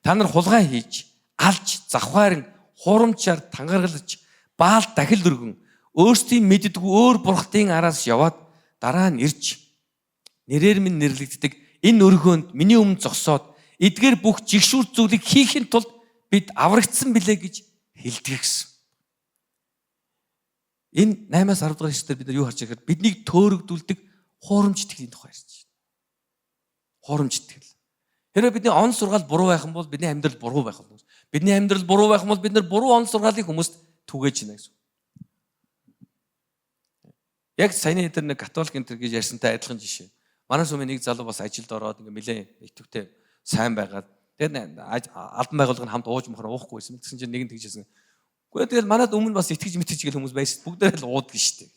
Та нар хулгай хийж, алж, завхааран, хуурамчаар тангаргалж, баал дахил өргөн, өөрсдийн мэддэггүй өөр бурхтын араас яваад дараа нь ирж нэрээр минь нэрлэгддэг энэ өргөөнд миний өмнө зогсоод эдгээр бүх жигшүүр зүйлийг хийхин тулд бид аврагдсан билээ гэж хэлдэг гэсэн. Энэ 8-аас 10 дугаар хэсгээр бид нар юу харж байгаа гэхээр биднийг төөрөгдүүлдэг хуурамч итгэлийн тухай ярьж байна. Хуурамч итгэл. Хэрвээ бидний он сургаал буруу байх юм бол бидний амьдрал буруу байх болно. Бидний амьдрал буруу байх юм бол бид нар буруу он сургаалыг хүмүүст түгээж байна гэсэн. Яг саяны тэр нэг католик энэ төр гэж ярьсантай адилхан жишээ. Манай сүмийн нэг залуу бас ажилд ороод ингээ нэлээд идэвхтэй сайн байгаад тэгээд албан байгууллага нь хамт ууж мохор уухгүй байсан. Тэгсэн чинь нэг нь тэгжсэн. Гэхдээ тэгэл манад өмнө бас итгэж мэтгэж гэл хүмүүс байсан. Бүгдээрээ л уудаг шүү дээ.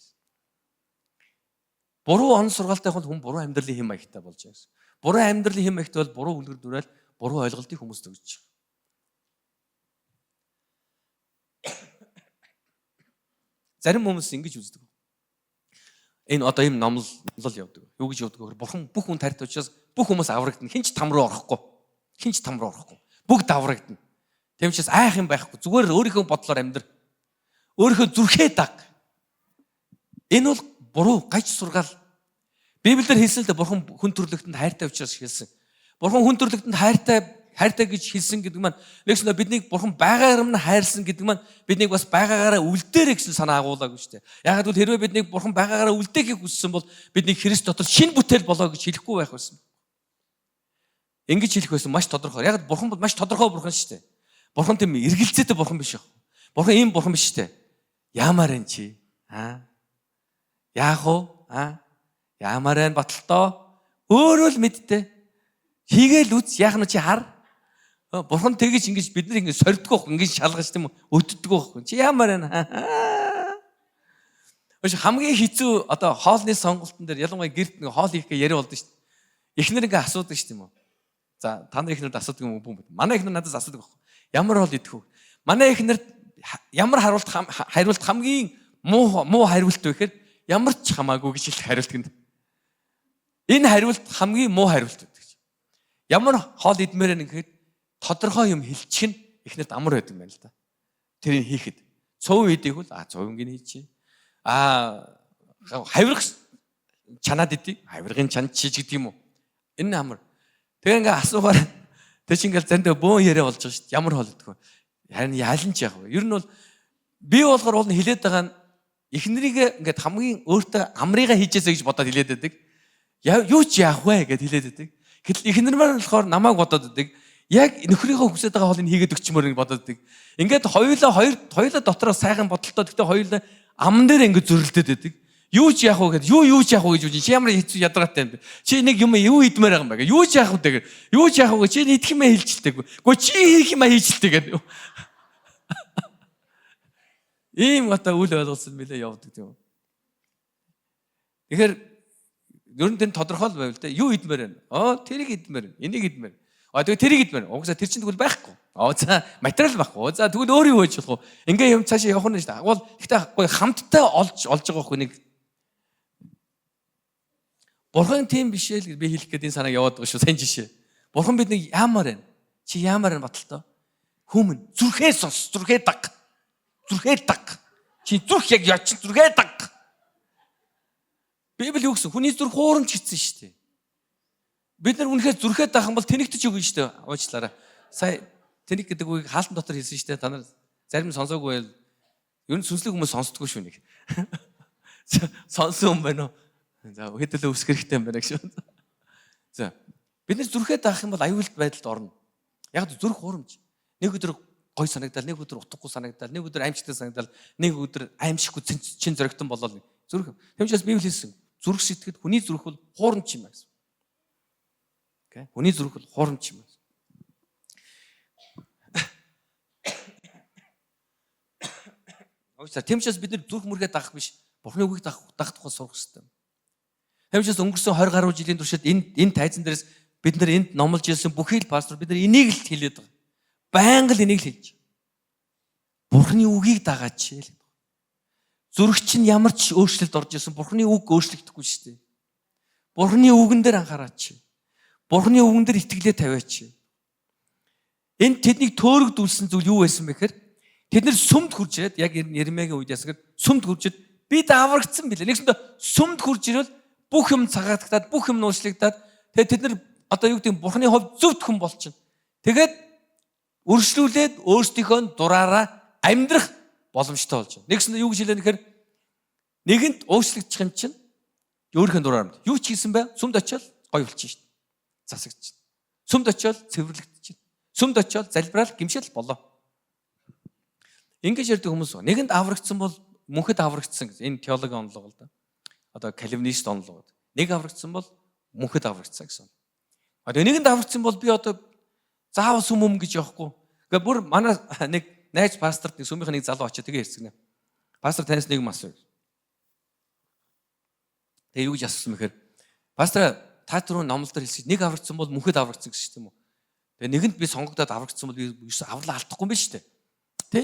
Буруу он сургаалтай бол хүн буруу амьдралын хэм маягтай болж байгаа гэсэн. Буруу амьдралын хэм маягтай бол буруу үлгэр дуурайл, буруу ойлголтыг хүмүүст өгч байгаа. Зарим хүмүүс ингэж үздэг. Энэ одоо ийм номлол явдаг. Юу гэж явдаг вэ? Бурхан бүх хүн тарьт учраас бүх хүмүүс аврагдана. Хин ч там руу орохгүй. Хин ч там руу орохгүй. Бүгд аврагдана. Тийм учраас айх юм байхгүй. Зүгээр өөрийнхөө бодлоор амьдр. Өөрийнхөө зүрхээ даг. Энэ бол буруу гаж сургаал. Библиэр хэлсэн л дээ Бурхан хүн төрлөختөнд хайртай учраас хэлсэн. Бурхан хүн төрлөختөнд хайртай гэж хэлсэн гэдэг маань нэгсэндээ биднийг Бурхан байгаагаар нь хайрлсан гэдэг маань биднийг бас байгаагаараа үлдээрэй гэсэн санаа агуулаагүй шүү дээ. Яг гэвэл хэрвээ биднийг Бурхан байгаагаараа үлдээхийг хүссэн бол бидний Христ дотор шинэ бүтээл болоо гэж хэлэхгүй байх байсан. Ингэж хэлэх байсан маш тодорхой. Яг Бурхан бол маш тодорхой Бурхан шүү дээ. Бурхан тийм эргэлзээтэй Бурхан биш яг. Бурхан ийм Бурхан биш шүү дээ. Яамаар энэ чи? Аа. Яах вэ? Аа. Ямар байна баталтоо? Өөрөө л мэдтэй. Хийгээл үз, яах нь чи хар. Бурхан тэгэж ингэж бид нар ингэж сордгоо байхгүй, ингэж шалгаж тийм үү? Өддгөө байхгүй. Чи ямар байна? Өш хамгийн хэцүү одоо хоолны сонголтын дээр ялангуяа гэрт нэг хоол хийх гээ яриа болдог шүү дээ. Эхнэр ингээ асуудаг шүү дээ юм уу? За та нар эхнэрд асуудаг юм уу? Манай эхнэр надаас асуудаг байхгүй. Ямар хоол идэх вэ? Манай эхнэр ямар хариулт хамгийн муу хариулт вэ гэхээр ямар ч хамаагүй гэж хэлэх хариулт гэнэ. Энэ хариулт хамгийн муу хариулт гэдэг чинь. Ямар хоол идмээр байна гэхэд тодорхой юм хэлчих нь эхнэрт амар байдаг юм байна л да. Тэрийг хийхэд цов идэх бол цов ингэ хийчихье. Хавирах чанаад идэх. Хавиргын чанд чиж гэдэг юм уу? Энэ амар. Тэгээ ингээ асуугаар тэр чинь ингээл заримдаа бөөн яриа болж байгаа шүү дээ. Ямар хоол идэх вэ? Харин яалан ч яах вэ? Ер нь бол би болохоор уул нь хилээд байгаа нь эхнэрийг ингээд хамгийн өөртөө амрыгаа хийжээсэ гэж бодоод хилээд байдаг. Юу ч яах вэ гэд хилээд байдаг. Гэтэл эхнэр маань болохоор намайг бодоод байдаг. Яг нөхрийнхөө хүсэж байгаа хоолыг хийгээд өгчмөр гэж бодоод байдаг. Ингээд хоёулаа дотроо сайхан бодолтой. Гэхдээ хоёулаа аман дээр ингээд зөрөлдөд байдаг. Юу ч яах вэ гэд юу ч яах вэ гэж чи ямар хэцүү ядаргаатай юм бэ? Чи нэг юм юу идмээр байгаа юм бэ? Юу ч яах вэ гэд. Юу ч яах вэ? Чи идэх юмаа хийлжэлтэй. Гэхдээ чи хийх юмаа хийлжэлтэй гэд. Ийм одоо үл ойлголцсон мэлээ явдаг тийм. Тэгэхээр ер нь тэр тодорхой л байв л дээ. Юу идмээр байна? Тэрийг идмээр байна. Энийг идмээр. Тэгээ тэрийг идмээр. Угсаа тэр чинь тэгвэл байхгүй. За материал байхгүй. За тэгвэл өөр юу хийж болох вэ? Ингээ юм цаашаа явах нь шүү дээ. Агуул гэхдээ гоё хамттай олж байгаа байхгүй нэг. Бурхан тийм биш ээ л би хэлэх гээд энэ санааг яваад байгаа шүү. Сайн жишээ. Бурхан биднийг яамаар байна? Чи яамаар байна баталтай? Хүмүн зүрхээ сонс, зүрхээ даг. Зүрхээ даг. Чи зүрх яг яач зүрхээ даг. Библи юу гэсэн? Хүний зүрх хуурамч гэсэн шүү дээ. Бид нар үнэхээр зүрхээ даах юм бол тэнэгтэж өгнө шүү дээ. Уучлаарай. Сая тэнэг гэдэг үгийг хаалтан дотор хэлсэн шүү дээ. Та нар зарим сонсоогүй байл. Ер нь сүнслэг хүмүүс сонсдгоо шүү нэг. Сонсон юм байна уу? За хэдүүлээ өсөх хэрэгтэй юм байна гэж. За бид нар зүрхээ даах юм бол аюулт байдалд орно. Яг зүрх хуурамч. Нэг өдөр гой санагдал, нэг өдөр утгагүй санагдал, нэг өдөр аимшигтай санагдал, нэг өдөр аимшиггүй чин зоригтон болол зүрх. Тэмчээс Библи хэлсэн. Зүрх сэтгэл хүний зүрх бол хуурамч юм байна гэсэн. Окей. Хүний зүрх бол хуурамч юм байна. Уучлаарай. Тэмчээс бид нар зүрх мөргөө дагах биш. Бурхны үгийг дагах тухай сурах хэрэгтэй. Тэмчээс өнгөрсөн 20 гаруй жилийн туршид энэ тайзан дээрээс бид нар энд номлож ирсэн бүхий л пастор бид нар энийг л хэлээд байгаа. Байнга л энийг л хэлж. Бурхны үгийг дагаач л. Зүрх чинь ямар ч өөрчлөлт орж исэн Бурхны үг өөрчлөгдөхгүй шүү дээ. Бурхны үгэн дээр анхаараач. Бурхны үгэн дээр итгэлээ тавиач. Энд тэднийг төөрөгдүүлсэн зүйл юу байсан бэ гэхээр тэд нэр сүмд хурж ирээд яг Еремегийн үед ясгаар сүмд хурж ирээд бид аврагдсан билээ. Нэгсэндээ сүмд хурж ирвэл бүх юм цагаатагдаад бүх юм нууцлагдаад тэгээд тэд нар одоо юу гэдэг нь Бурхны хувь зөвхт хүн болчихно. Тэгээд өршлүүлээд өөрсдийнхөө дураараа амьдрах боломжтой болж байна. Нэгсэндээ юу гэж хэлээ нэхэр нэгэнт уучлагдчих юм чинь өөрийнхөө дураар амьд. Юу ч хийсэн бэ? Сүмд очиод гоё болчих шин. Засагдчих. Сүмд очиод цэвэрлэгдчих. Сүмд очиод залбираал гимшил болоо. Ингэж ярьдаг хүмүүс. Нэгэнд аврагдсан бол мөнхөд аврагдсан гэсэн. Энэ теологийн онолог л да. Одоо кальвинист онолог. Нэг аврагдсан бол мөнхөд аврагдсан гэсэн. Одоо нэгэнд аврагдсан бол би одоо заавал сүм юм гэж явахгүй. Гэхдээ бүр манай нэг найз пасторт нэг сүмийнх нэг залуу очиж тэгээ ярьсан гэнэ. Пастор танаас нэг юм асууя. Тэгээ юу гэж асуусан бэхээр пастор та түрүү номлол дээр хэлсэн нэг аврагдсан бол мөнхөд аврагдсан гэсэн юм уу? Тэгээ нэгэнд би сонгогдоод аврагдсан бол би ерөөсөө авралаа алдахгүй юм байна шүү дээ. Тэ?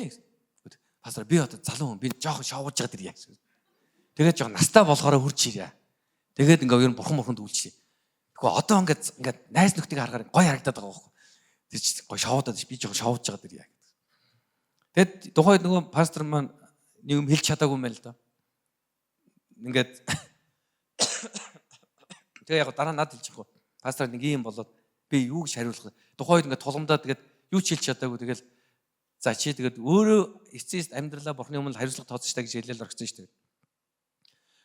Пастор би одоо залуу хүн би жоохон шоогож байгаа дэрье гэсэн. Тэгээд жоохон настай болохоор хурж ирье. Тэгээд ингээ ер нь бурхан бурханд үйлчлэе. Тэгэхгүй одоо ингээд найз нөхдийг харахаар гоё харагдаад байгаа байхгүй. Тэр чинь гоё шоудаад би жоохон шоуж байгаа дэрье. Тэгэд тухайд нөгөө пастор маань нэг юм хэлж чадаагүй юм байна л да. Ингээд тэгээ яг дараа над хэлж байгаа. Пастор нэг юм болоод би юу гэж хариулах вэ? Тухайд ингээд тулгамдаад тэгээд юу ч хэлж чадаагүй тэгэл за чи тэгээд өөрөө эцэст амьдралаа бурхны өмнө хариуцлага тооцож та гэж хэлээл орчихсон шүү дээ.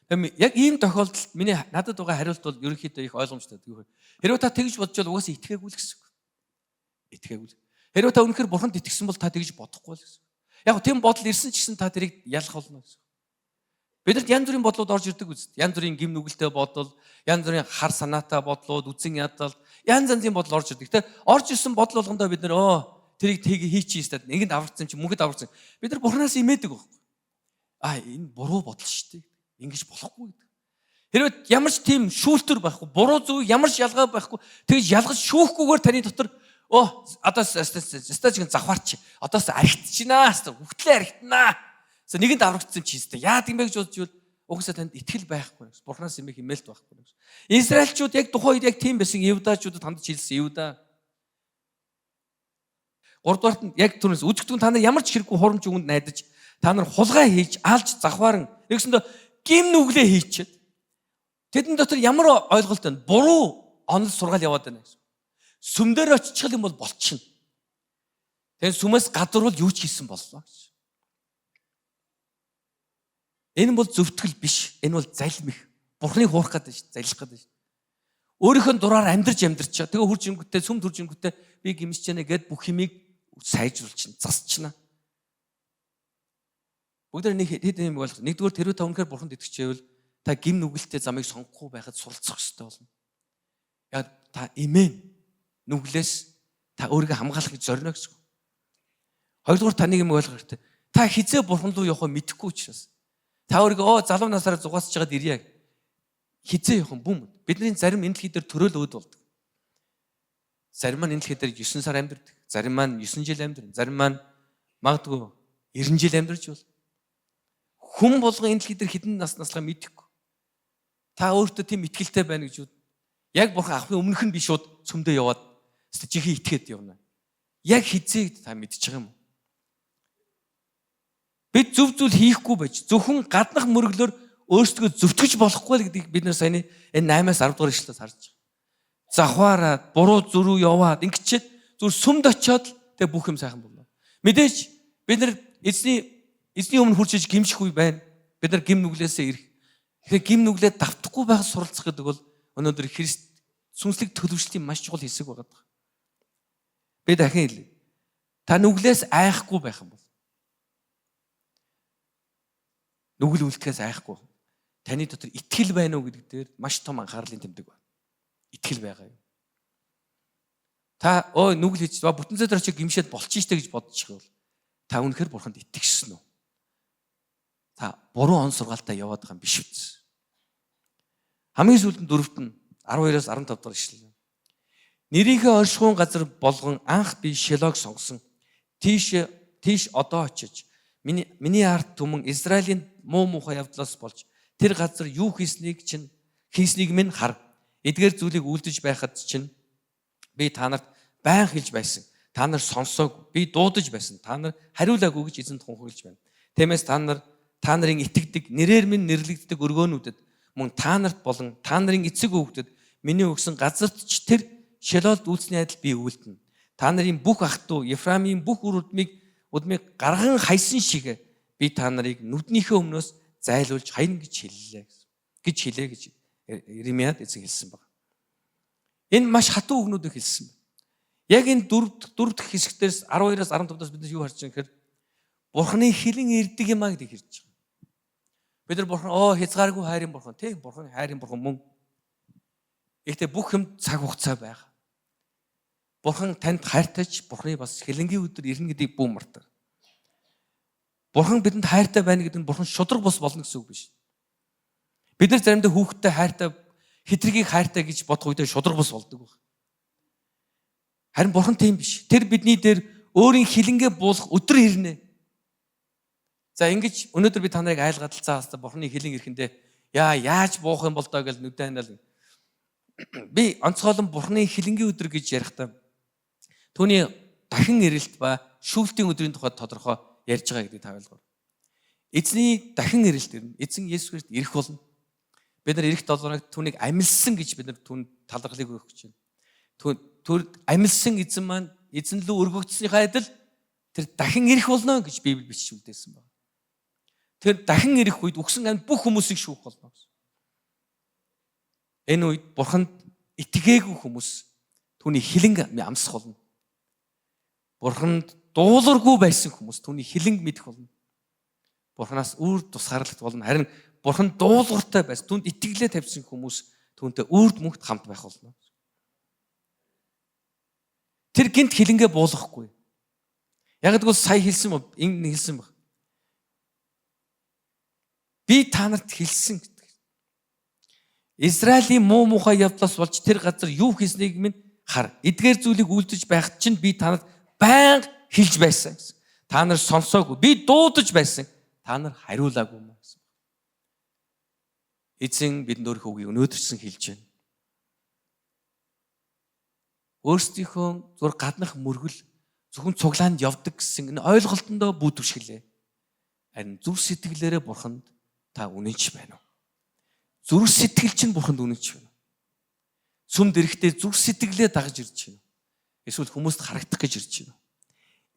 Тэгэхээр яг ийм тохиолдолд миний надад байгаа хариулт бол ерөнхийдөө их ойлгомжтой. Хэрвээ та тэгж бодож бол угаасаа итгээгүй л гэсэн үг. Итгээгүй. Хэрвээ та үнэхээр бурханд итгэсэн бол та тэгж бодохгүй л гэсэн. Яг тийм бодол ирсэн ч гэсэн та тэрийг ялах болно гэсэн. Бидэрт янз бүрийн бодлууд орж ирдэг үст. Янз бүрийн гим нүгэлтэй бодол, янз бүрийн хар санаатай бодлууд, үзэн ядалт, янз янзын бодол орж ирдэг. Тэ орж ирсэн бодол болгондоо бид нэр тэрийг тийг хийчихье гэдэг. Нэгэнд аварсан чи мөнгөд аварсан. Бид нар Бурханаас имээдэг байхгүй. А энэ буруу бодол шүү дээ. Ингэж болохгүй гэдэг. Хэрвээ ямар ч тийм шүүлтүр байхгүй, буруу зүг ямар ч ялгаа байхгүй, тэгж ялгаж шүүхгүйгээр таны дотор одоо стажиг завхаарч, одоос архитчихнаа, хөвтлээ архитнаа. Нэгэнд аврагдсан чи өстой. Яад юм бэ гэж бодож ивэл угсаа танд итгэл байхгүй. Бурханаас эмэх имэлт байхгүй. Израильчууд яг тухайн үед яг тийм байсан. Евдаачуудад хандж хэлсэн Евда. Гуравдугаарт нь яг түрнээс үзэгдэн та нар ямар ч хэрэггүй хурамч үгэнд найдаж та нар хулгай хийж алж завхааран нэгсэндээ гим нүглээ хийчихэд тэдэн дотор ямар ойлголт байна? Буруу онол сургаал яваад байна гэсэн. Сүм дээр очихл юм бол болчихно. Тэгээ сүмээс гадуурвал юу ч хийсэн боллоо гэж. Энэ бол зөвтгөл биш. Энэ бол залмих. Бурхныг хуурах гэдэг шүү, залхих гэдэг шүү. Өөрийнхөө дураар амьдрч амьдрчаа. Тэгээ хурж ингүүтээ, сүм төрж ингүүтээ би гимсэж яана гэд бүх юмыг сайжруулчихна, засчихна. Бүгд нэг хэд юм ойлгох. Нэгдүгээр тэрвээ та үнэхээр бурханд итгэжээвэл та гим нүгэлтэй замыг сонгохгүй байхад суралцах ёстой болно. Яг та имэн нүглээс та өөрийгөө хамгаалах гэж зорино гэсэн. Хоёрдугаар та нэг юм ойлгох хэрэгтэй. Та хизээ бурхан руу явахаа мэдэхгүй учраас. Та өөрийгөө залуу насаараа зугаасч байгаад ирье. Хизээ явах юм бүм. Бидний зарим энэ дэлхий дээр төрөөл өөд болдог. Зарим маань энэ дэлхий дээр 9 сар амьдардаг. Зарим маань 9 жил амьдарна. Зарим маань магадгүй 90 жил амьдарч бол. Хүн болгон энэ дэлхий дээр хэдэн нас наслаа мэдэхгүй. Та өөртөө тийм итгэлтэй байна гэж үү? Яг бурхан авахын өмнөх нь би шууд сүмдээ яваад жинхэнэ итгээд явна. Яг хизээ та мэдчих юм уу? Бид зөв зүйл хийхгүй байж зөвхөн гаднах мөрөглөөр өөрсдөө зөвтгөж болохгүй л гэдгийг бид нар саяны энэ 8-аас 10 дугаар ишлэлээс харж байгаа. Завхаараад буруу зүрүү яваад ингэчээд зүр сүмд очиод л тэг бүх юм сайхан болно. Мэдээж бид нар эзний өмнө хурж иж гимших үе байна. Бид нар гим нүглээсээ ирэх. Тэгэхээр гим нүглээ давтахгүй байх суралцах гэдэг бол өнөөдөр Христ сүнслэг төлөвшлтийн маш чухал хэсэг байгаа. Би дахин хэлье. Та нүглээс айхгүй байх юм бол нүгэл үлдэхээс айхгүй. Таны дотор итгэл байна уу гэдэг дээр маш том анхаарлын тэмдэг байна. Итгэл байгаа юм. Та нүгэл хийж бүтэн зай дээр очиж гимшээд болчих штэ гэж бодчих бол та үнэхээр бурханд итгэжсэн үү? Та буруу он сургаалтай яваад байгаа юм биш үз. Хамгийн сүүлд нь дөрөвт нь 12-оос 15 дахь ишлэл. Нэрийнхээ оршихуйн газар болгон анх би Шилог сонгосон. Тийш одоо очиж миний ард түмэн Израилийн муу мухай явдлаас болж тэр газар юу хийснийг чинь хийснийг минь хар. Эдгээр зүйлийг үлдэж байхад чинь би та нарт байн хэлж байсан. Та нар сонсоог, би дуудаж байсан. Та нар хариулаагүй гэж эзэн тунхаглаж байна. Тиймээс та нар та нарын итгэдэг, нэрээр минь нэрлэгддэг өргөөнүүдэд мөн та нарт болон та нарын эцэг өвгдөд миний өгсөн газарт ч тэр Шилолд үйлсний адил би үйлдэнэ. Та нарын бүх ах トゥ Ефраимийн бүх үр удмыг гарган хайсан шиг би та нарыг нүднийхээ өмнөөс зайлуулж хайна гэж хэллээ гэсэн. Гэж хэлээ гэж Иремьяд эзэн хэлсэн баг. Энэ маш хатуу үгнүүдийг хэлсэн байна. Яг энэ дөрөв дэх хэсэгтээс 12-аас 15-аас бид юу харж байгаа гэхээр Бурхны хилэн ирдэг юм а гэдгийг хэлж байгаа. Бид нар Бурхан хязгааргүй хайрын Бурхан тийм Бурханы хайрын Бурхан мөн. Гэхдээ бүх юм цаг хугацаа байгаа. Бурхан танд хайртай ч Бурханы бас хилэнгийн өдөр ирнэ гэдгийг бүү мартаа. Бурхан бидэнд хайртай байна гэдэг нь Бурхан шудраг бус болно гэсэн үг биш. Бид нар заримдаа хүүхэдтэй хайртай, хэтэрхий хайртай гэж бодох үедээ шудраг бус болдог байх. Харин Бурхан тийм биш. Тэр бидний дээр өөрийн хилэнгээ буулгах өдөр ирнэ. За ингэж өнөөдөр би та нарыг айлгаад л цаасаа Бурханы хилэн ирэхэндээ яаж буух юм бол доо гэж нүдэ ханаал. Би онцгойлон Бурханы хилэнгийн өдөр гэж ярихдаа түүний дахин ирэлт ба шүүлтийн өдрийн тухай тодорхой ярьж байгаа гэдгийг та ойлгоорой. Эзний дахин ирэлт ирнэ. Эзэн Есүс Христ ирэх болно. Бид нар ирэх 7 хоногт түүнийг амилсан гэж бид нар түүнд талархлыг өгөх гэж байна. Түр амилсан эзэн маань эзэн лүү өргөгдсөнийхөө адил тэр дахин ирэх болно гэж Библи бичиж үлдээсэн байна. Тэр дахин ирэх үед үхсэн амьд бүх хүмүүсийг шүүх болно гэсэн. Энэ үед Бурханд итгээгүй хүмүүс түүний хилэнг амсах болно. Бурханд дуулуургүй байсан хүмүүс түүний хилэнг мэдэх болно. Бурханаас үр тусгаарлалт болно. Харин Бурхан дуулууртай байсан. Түүнд итгэлээ тавьсан хүмүүс түүнтэй үрд мөнхөд хамт байх болно. Тэр гинт хилэнгээ буулгахгүй. Яг гэвэл сая хэлсэн ингэ хэлсэн баг. Би та нарт хэлсэн гэдэг. Израилийн муу мухай явдлаас болж тэр газар юу хийснийг минь хар. Эдгээр зүйлийг үйлдэж байхад чинь би та нарт байнга хэлж байсан гэсэн. Та нар сонсоогүй. Би дуудаж байсан. Та нар хариулаагүй юм гэсэн. Эзэн бидэнд өөрийнхөө үгийг өнөөдөр ч хэлж байна. Өөрсдийнхөө зүр гаднах мөргөл зөвхөн цуглаанд явдаг гэсэн энэ ойлголтондоо бүдвшгэлээ. Харин зүрх сэтгэлээрээ Бурханд та үнэнч байна уу? Зүрх сэтгэл чинь Бурханд үнэнч байна уу? Сүмд ирэхдээ зүрх сэтгэлээ дагаж ирж байна уу? Эсвэл хүмүүст харагдах гэж ирж байна уу?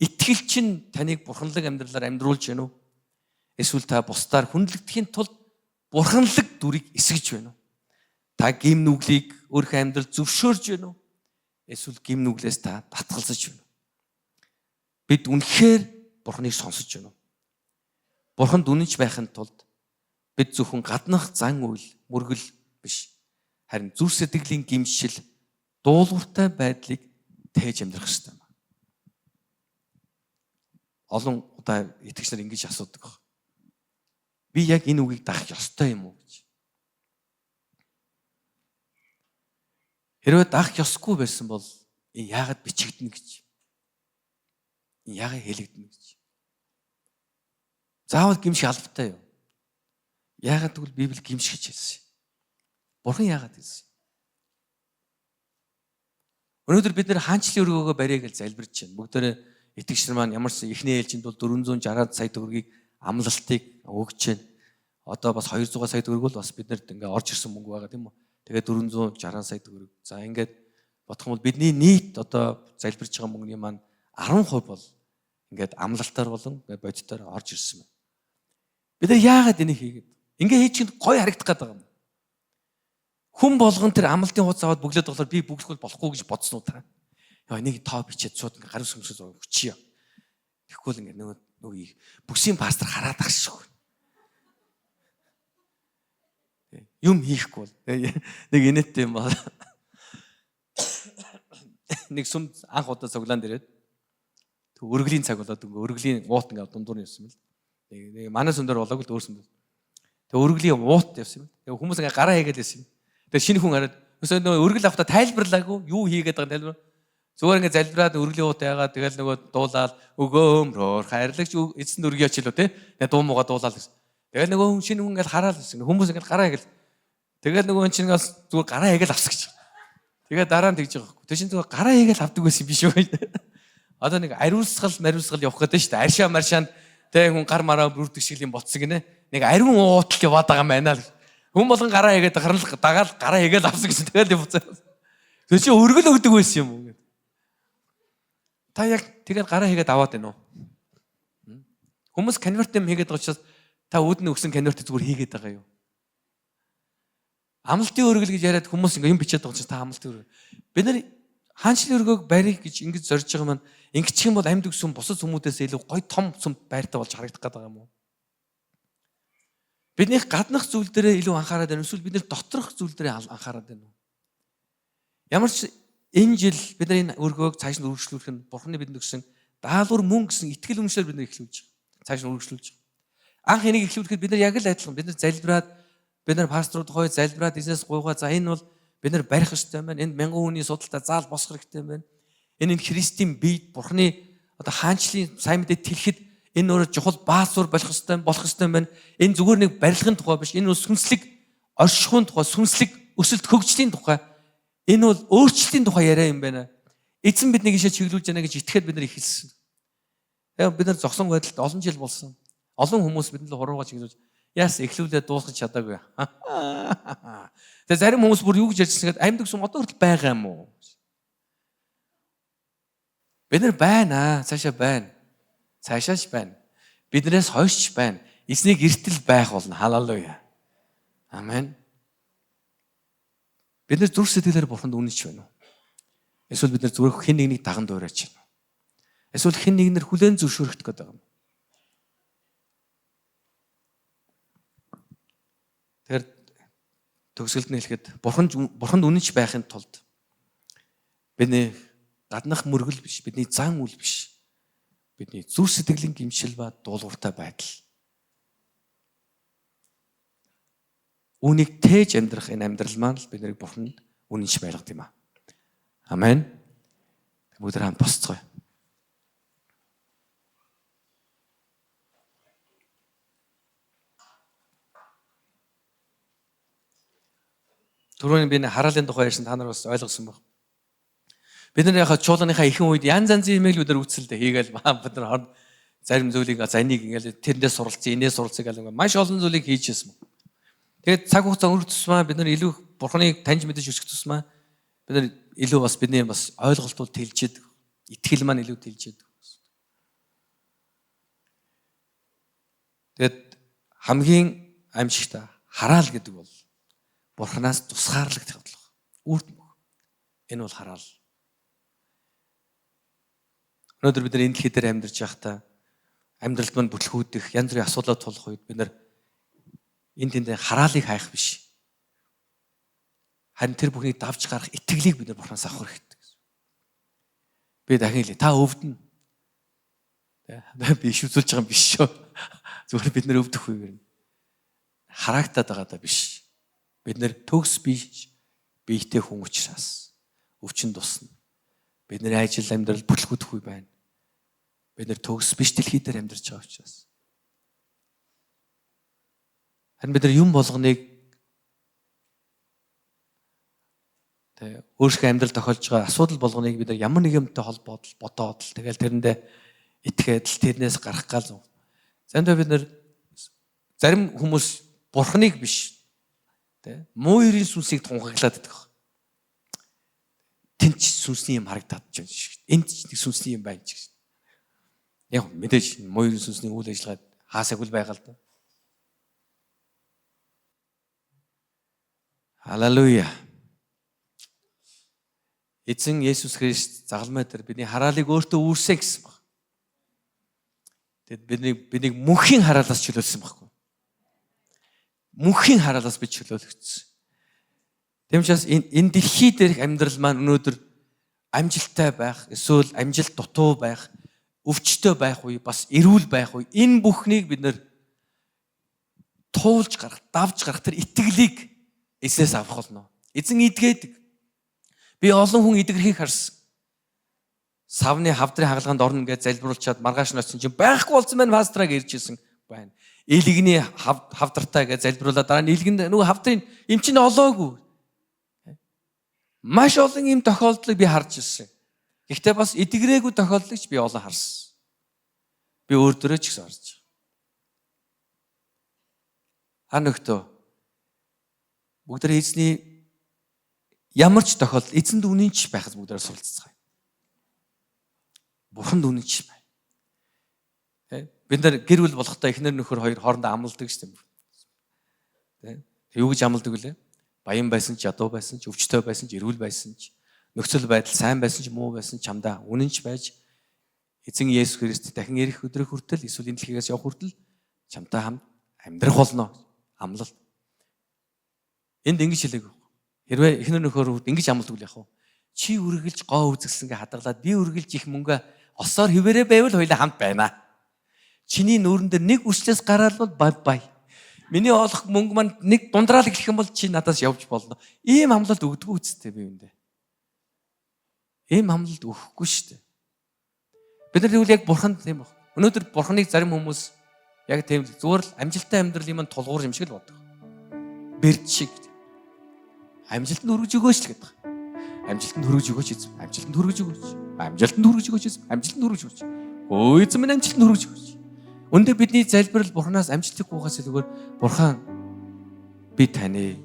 Итгэл чинь таныг бурханлаг амьдралаар амьдруулж байна уу? Эсвэл та бусдаар хүндлэгдэхийн тулд бурханлаг дүрийг эсгэж байна уу? Та гим нүглийг өөрийнхөө амьдрал зөвшөөрж байна уу? Эсвэл гим нүглээс та татгалзаж байна уу? Бид үнэхээр Бурханыг сонсож байна уу? Бурханд үнэнч байхын тулд бид зөвхөн гаднах зан үйл, мөргөл биш. Харин зүрх сэтгэлийн гимшил, дуулууртай байдлыг тээж амьдрах ёстой юм. Олон удаа итгэгч нар ингэж асуудаг. Би яг энэ үгийг дагах ёстой юм уу гэж. Хэрвээ дагах ёсгүй байсан бол энэ яагаад бичигдэнэ гэж. Энэ яагаад хэлэгдэнэ гэж. Заавал гимших албатай юу? Яагаад гэвэл Библи гимших гэж хэлсэн. Бурхан яагаад хэлсэн? Өнөөдөр бид нэр хаанчлалын өргөөгөө барья гэж залбирч байна. Бүгдээрээ итгэгч нар маань ямар ч эхний ээлжинд бол 460 сая төгрөгийг амлалтыг өгч байна. Одоо бас 200 сая төгрөг бол бас биднэрт ингээ орж ирсэн мөнгө байгаа тийм үү? Тэгээд 460 сая төгрөг. За ингээд бодох юм бол бидний нийт одоо залбирч байгаа мөнгөний маань 10% бол ингээд амлалтаар болон бодитоор орж ирсэн байна. Бид нар яагаад энийг хийгээд? Ингээ хийж чинь гоё харагдах гээд байгаа юм. Хүн болгон тэр амлалтын хуудас аваад бөглөөд болохоор би бөглөх болохгүй гэж бодсон уу та? Яа энийг тоо бичээд шууд ингээ гарын сүмсээ зураг өчье. Тэгэхгүй л ингээ нөгөө бүсийн пастор хараад ах шиг. Юм хийхгүй бол нэг инээдтэй юм байна. Нэг сүм анх удаа цуглаанд ирээд тэг өргөлийн цаг болоод ингээ өргөлийн уут ингээ дундуур нь явсан юм л. Нэг манай сүм дээр болоогүй л өөр сүм дээр. Тэг өргөлийн уут явсан юм. Тэг хүмүүс ингээ гараа хийгээд байсан юм. Тэг шинэ хүн хараад өсөө нөгөө өргөл авахта тайлбарлаагүй юу хийгээд байгаа тайлбар. Зүгээр ингээ залбираад өргөлийн уут яагаад тэгэл нөгөө дуулаад өгөөмрөөр хайрлагч эзэн өргөе очилоо те. Тэг дуу муугаа дуулаад гэсэн. Тэгэл нөгөө хүн шинэ хүн ингээл хараад байсан. Хүмүүс ингээл гараа хийгээл. Тэгэл нөгөө хүн чинь бас зүгээр гараа хийгээл авсан гэж. Тэгээ дараа нь тэгж байгаа байхгүй. Тэр чинь зүгээр гараа хийгээл авдаг байсан юм биш үү? Одоо нэг ариусгал мариусгал явах гэдэг шүү дээ. Аршаа маршаанд тэг хүн гар мараа бүрдэх шиг юм ботсон гинэ. Нэг ариун уутал яваад байгаа юм байна л. Хүн болгон гараа хийгээд гарнал дагаал гараа хийгээл авсан гэсэн. Тэгэл явцаа. Тэр чинь өргөл өгдөг байсан юм уу гэдэг. Та яг тэгэл гараа хийгээд аваад байна уу? Хүмүүс конверт юм хийгээд байгаа учраас та үүдний өгсөн конвертыг зүгээр хийгээд байгаа юу? Амлалтын өргөл гэж яриад хүмүүс ингээ юм бичээд байгаа чинь та амлалтын өргөл. Бид нар хаанчлалын өргөөг барих гэж ингэж зорж байгаа маань ингэчих юм бол амьд өгсөн бусад сүмүүдээс илүү гой том сүм байртай болж харагдах гэдэг юм уу? Биднийх гаднах зүйл дээрээ илүү анхаарал байна эсвэл бид нар доторх зүйл дээрээ анхаарал байна уу? Ямар ч энэ жил бид нар энэ өргөөг цааш нь үргэлжлүүлэх нь Бурхны бидэнд өгсөн даалгавар мөн гэсэн итгэл үнэмшлээр бид нар эхлүүлж байгаа. Цааш нь үргэлжлүүлж байгаа. Анх энийг эхлүүлэхэд бид нар яг л адилхан бид нар залбираад бид нар пасторууд хоёр залбираад эзнээс гуйгаа за энэ бол бид нар барих ёстой юм байна. Энд мянган хүний судалтай заал босох хэрэгтэй юм байна. Энэ Христийн бие Бурхны одоо хаанчлалын сайн мэдээ тэлэхэд энэ өөрөө чухал баасуур болох ёстой юм байна. Энэ зүгээр нэг барилгын тухай биш. Энэ бол сүнслэг оршихуйн тухай, сүнслэг өсөлт хөгжлийн тухай. Энэ бол өөрчлөлтийн тухай яриа юм байна. Эзэн биднийг ийшээ чиглүүлж байна гэж итгэхэд бид нар эхэлсэн. Тэгээ бид нар зогсон байдалд олон жил болсон. Олон хүмүүс бидэнд л хуруугаа чиглүүлж яас эхлүүлээд дуусгах чадаагүй. Тэгээ зарим хүмүүс бүр юу гэж ярьжсэн гэхэд амьд гэсэн одоо хүртэл байгаа юм уу? Бид нар байна, цаашаа байна. Цаашааш байна. Биднээс хойшч байна. Эзнийг эртэл байх болно. Халелуя. Амен. Бид нар зүрх сэтгэлээр Бурханд үнэнч байна уу? Эсвэл бид нар зүгээр хэн нэгнийг даган дуурайч байна уу? Эсвэл хэн нэгнэр хүлээн зөвшөөрөх гэдэг юм. Тэгэхээр төгсгөлд нь хэлэхэд бурханд үнэнч байхын тулд бидний гаднах мөргөл биш, бидний зан үйл биш. Бидний зүр сэтгэлийн гимшил ба дуулууртай байдал. Үүнийг тээж амьдрах энэ амьдрал маань л бид нарыг бурханд үнэнч байлгадаг юм аа. Амен. Бүгд хамт босцгоё. Түрүүний би хараалын тухай ярьсан, та нар бас ойлгосон баг. Бид нар яхаа чуулганыхаа ихэнх үед янз янзын имэйл бид нар үүсэлдэ хийгээл бид нар зарим зүйлийг за энийг ингээл тэрэндээ суралцъя, энээ суралцъя гэх маш олон зүйлийг хийж ирсэн. Тэгээд цаг хугацаа өнгөрөх тусмаа бид нар илүү Бурханыг таньж мэдэж өсөх тусмаа бид нар илүү бас бидний бас ойлголтууд тэлжээд, итгэл маань илүү тэлжээд. Тэгээд хамгийн аимшигтай хараал гэдэг бол Бурханаас тусгаарлагдах бодлого. Үрд мөх. Энэ бол хараал. Өнөөдөр бид нар энэ дэлхий дээр амьдарч байхдаа амьдралд мань бүтлгүүдэх янз бүрийн асуудлаа тулах үед бид нар энэ тэнд хараалыг хайх биш. Харин тэр бүхнийг давж гарах итгэлийг бид нар Бурханаас авах хэрэгтэй гэсэн. Би дахин хэлье. Та өвдөнө. Би иш үзүүлж байгаа юм биш шүү. Зүгээр бид нар өвдөх үеэр хараагтаад байгаа даа биш. Бид нар төгс биш биетэй хүн учраас өвчин тусна. Бид нар ажил амьдрал бүтлгүүдэх үе байна. Бид нар төгс биш дэлхий дээр амьдарч байгаа учраас. Харин бид нар юм болгоныг тэ өөрсгөө амьдрал тохиолж байгаа асуудал болгоныг бид нар ямар нэг юмтай холбоод бодоод л тэгэл тэрэндээ итгээд л тэрнээс гарах гал. Заримдаа бид нар зарим хүмүүс бурхныг биш тэ муу ерийн сүнсийг тунхаглаад идэх. Тэнд ч сүнсний юм харагдаад ч юм шиг. Энд ч нэг сүнсний юм байна ч гэсэн. Яг мэдээж муу ерийн сүнсний үйл ажиллагаа хаасаагүй л байгаа л да. Халелуя. Эзэн Есүс Христ загалмай дээр бидний хараалыг өөртөө үүрсэн гэсэн баг. Тэгэд биднийг мөнхийн хараалаас чөлөөлсөн байхгүй. Мөнхийн хараалаас бид чөлөөлөгдсөн. Тийм учраас энэ дэлхий дээрх амьдрал маань өнөөдөр амжилттай байх, эсвэл амжилт дутуу байх, өвчтөй байх үе, бас эрүүл байх үе, энэ бүхнийг бид нэр туулж гарах, давж гарах тэр итгэлийг эзнээс авах болно. Эзэн эдгээдэг. Би олон хүн эдгэрхийг харсан. Савны хавдрын хагалгаанд орно гэж залбируулчаад маргааш нь очсон чинь байхгүй болсон байна пастораа гэж ирж исэн байна. Элэгний хавдартай гэж залбируулаад дараа нь элгэнд нөгөө хавдрын эм чинь олоогүй. Маш олон ийм тохиолдлыг би харж ирсэн. Гэхдээ бас эдгэрээгүй тохиолдлыг ч би олон харсан. Би өөр дөрөө ч гэсэн харж байгаа. Ха нөхдөө бүгдээ эзний ямар ч тохиолдол эзэнд үнэнч байхад бүгдээ суралцгаая. Бурханд үнэнч бай. Бид нар гэр бүл болохдоо эхнэр нөхөр хоёр хоорондоо амладаг шүү дээ. Юу гэж амладаг вүлээ? Баян байсан ч, ядуу байсан ч, өвчтөй байсан ч, эрүүл байсан ч, нөхцөл байдал сайн байсан ч, муу байсан ч чамдаа үнэнч байж эзэн Есүс Христ дахин ирэх өдрөх хүртэл эсвэл энэ дэлхийгээс явах хүртэл чамтай хамт амьдрах болно. Амлалт. Энд ингэж хэлээг. Хэрвээ эхнэр нөхөр ингэж амладаг үл яах вэ? Чи үргэлж гоо үзэсгэлэнгээ хадгалаад би үргэлж их мөнгө осоор хിവэрэ байвал хоёлаа хамт байна. Чиний нүүрэн дээр нэг үслээс гараад бол бай бай. Миний олох мөнгө маань нэг дундраал эхлэх юм бол чи надаас явж болно. Ийм амлалт өгдөггүй үсттэй би үндэ. Ийм амлалт өгөхгүй шүү дээ. Бид нар тэгвэл яг бурханд тийм баг. Өнөөдөр бурханыг зарим хүмүүс яг тийм зүгээр л амжилттай амьдрал юм тулгуур юм шиг л боддог. Бэрд шиг. Амжилтанд хүргэж өгөөч л гэдэг. Амжилтанд хүргэж өгөөч эзэм. Амжилтанд хүргэж өгөөч. Амжилтанд хүргэж өгөөч эзэм. Амжилтанд хүргэж өгөөч. Өө эзэм минь амжилтанд хүргэж өгөөч. Үндэ бидний залбирал бурханаас амжилтыг гуйхаас илүүгээр бурхан би таны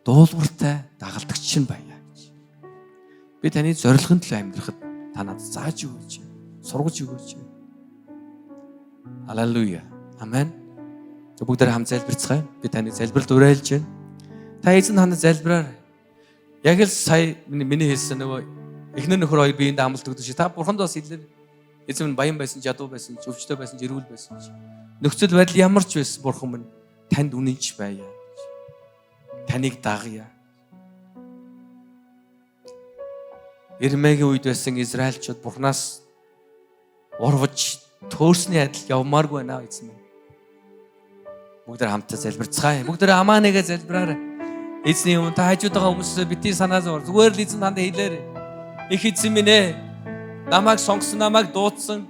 дуулууртай дагалдагч нь байя гэж. Би таны зорилгын төлөө амьдрахад та надад зааж өгөөч. Сургаж өгөөч. Халелуя. Амен. Бүгдээ хамт залбирцгаая. Би таны залбиралд уриалж байна. Та эзэн ханад залбираар. Яг л сая миний хэлсэн нөгөө эхнэр нөхөр хоёр биэндээ амлалт өгдөг шиг та бурханд бас хэлээр. Эзэн минь баян байсан ч, ядуу байсан ч, өвчтөй байсан ч, эрүүл байсан ч, нөхцөл байдал ямар ч байсан бурхан минь Танд үнэнч байя. Таныг дагая. Ирмегийн үед байсан Израильчууд Бурханаас урвж төөрсний адил явмааргүй байна эзэн минь. Бүгд хамтдаа залбирцгаая. Бүгд амаа нэгэ залбираарай. Эзний өмнө та хажууд байгаа хүмүүсээ битгий санаа зовор. Зүгээр л эзэн танд хэлээрэй. Их эзэн минь ээ. Намайг сонгосон, намайг дуудсан,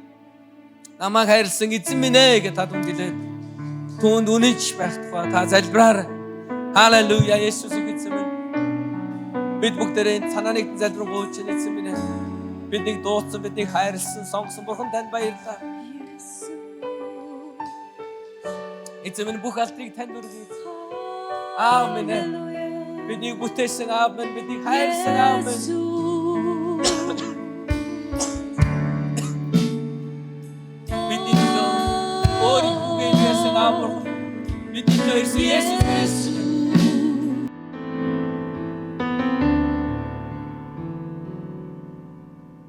намайг хайрлсан эзэн минь ээ гэж та түнд хэлээд түүнд үнэнч байх тухай та залбираарай. Халелуя, Есүс их эзэн минь. Бид бүгдээрээ энэ санаа нэгдэн залбирanгуйч эзэн минь ээ. Биднийг дуудсан, биднийг хайрлсан, сонгосон Бурхан танд баярлалаа. Эзэн минь, бүх алдрыг танд өргөе. Аав минь ээ. Биднийг бүтээсэн аав минь, биднийг хайрлсан аав минь. Бидний төлөө өөрийн хүүгээ байсан аав Бурхан. Бидний төлөө ирсэн Есүс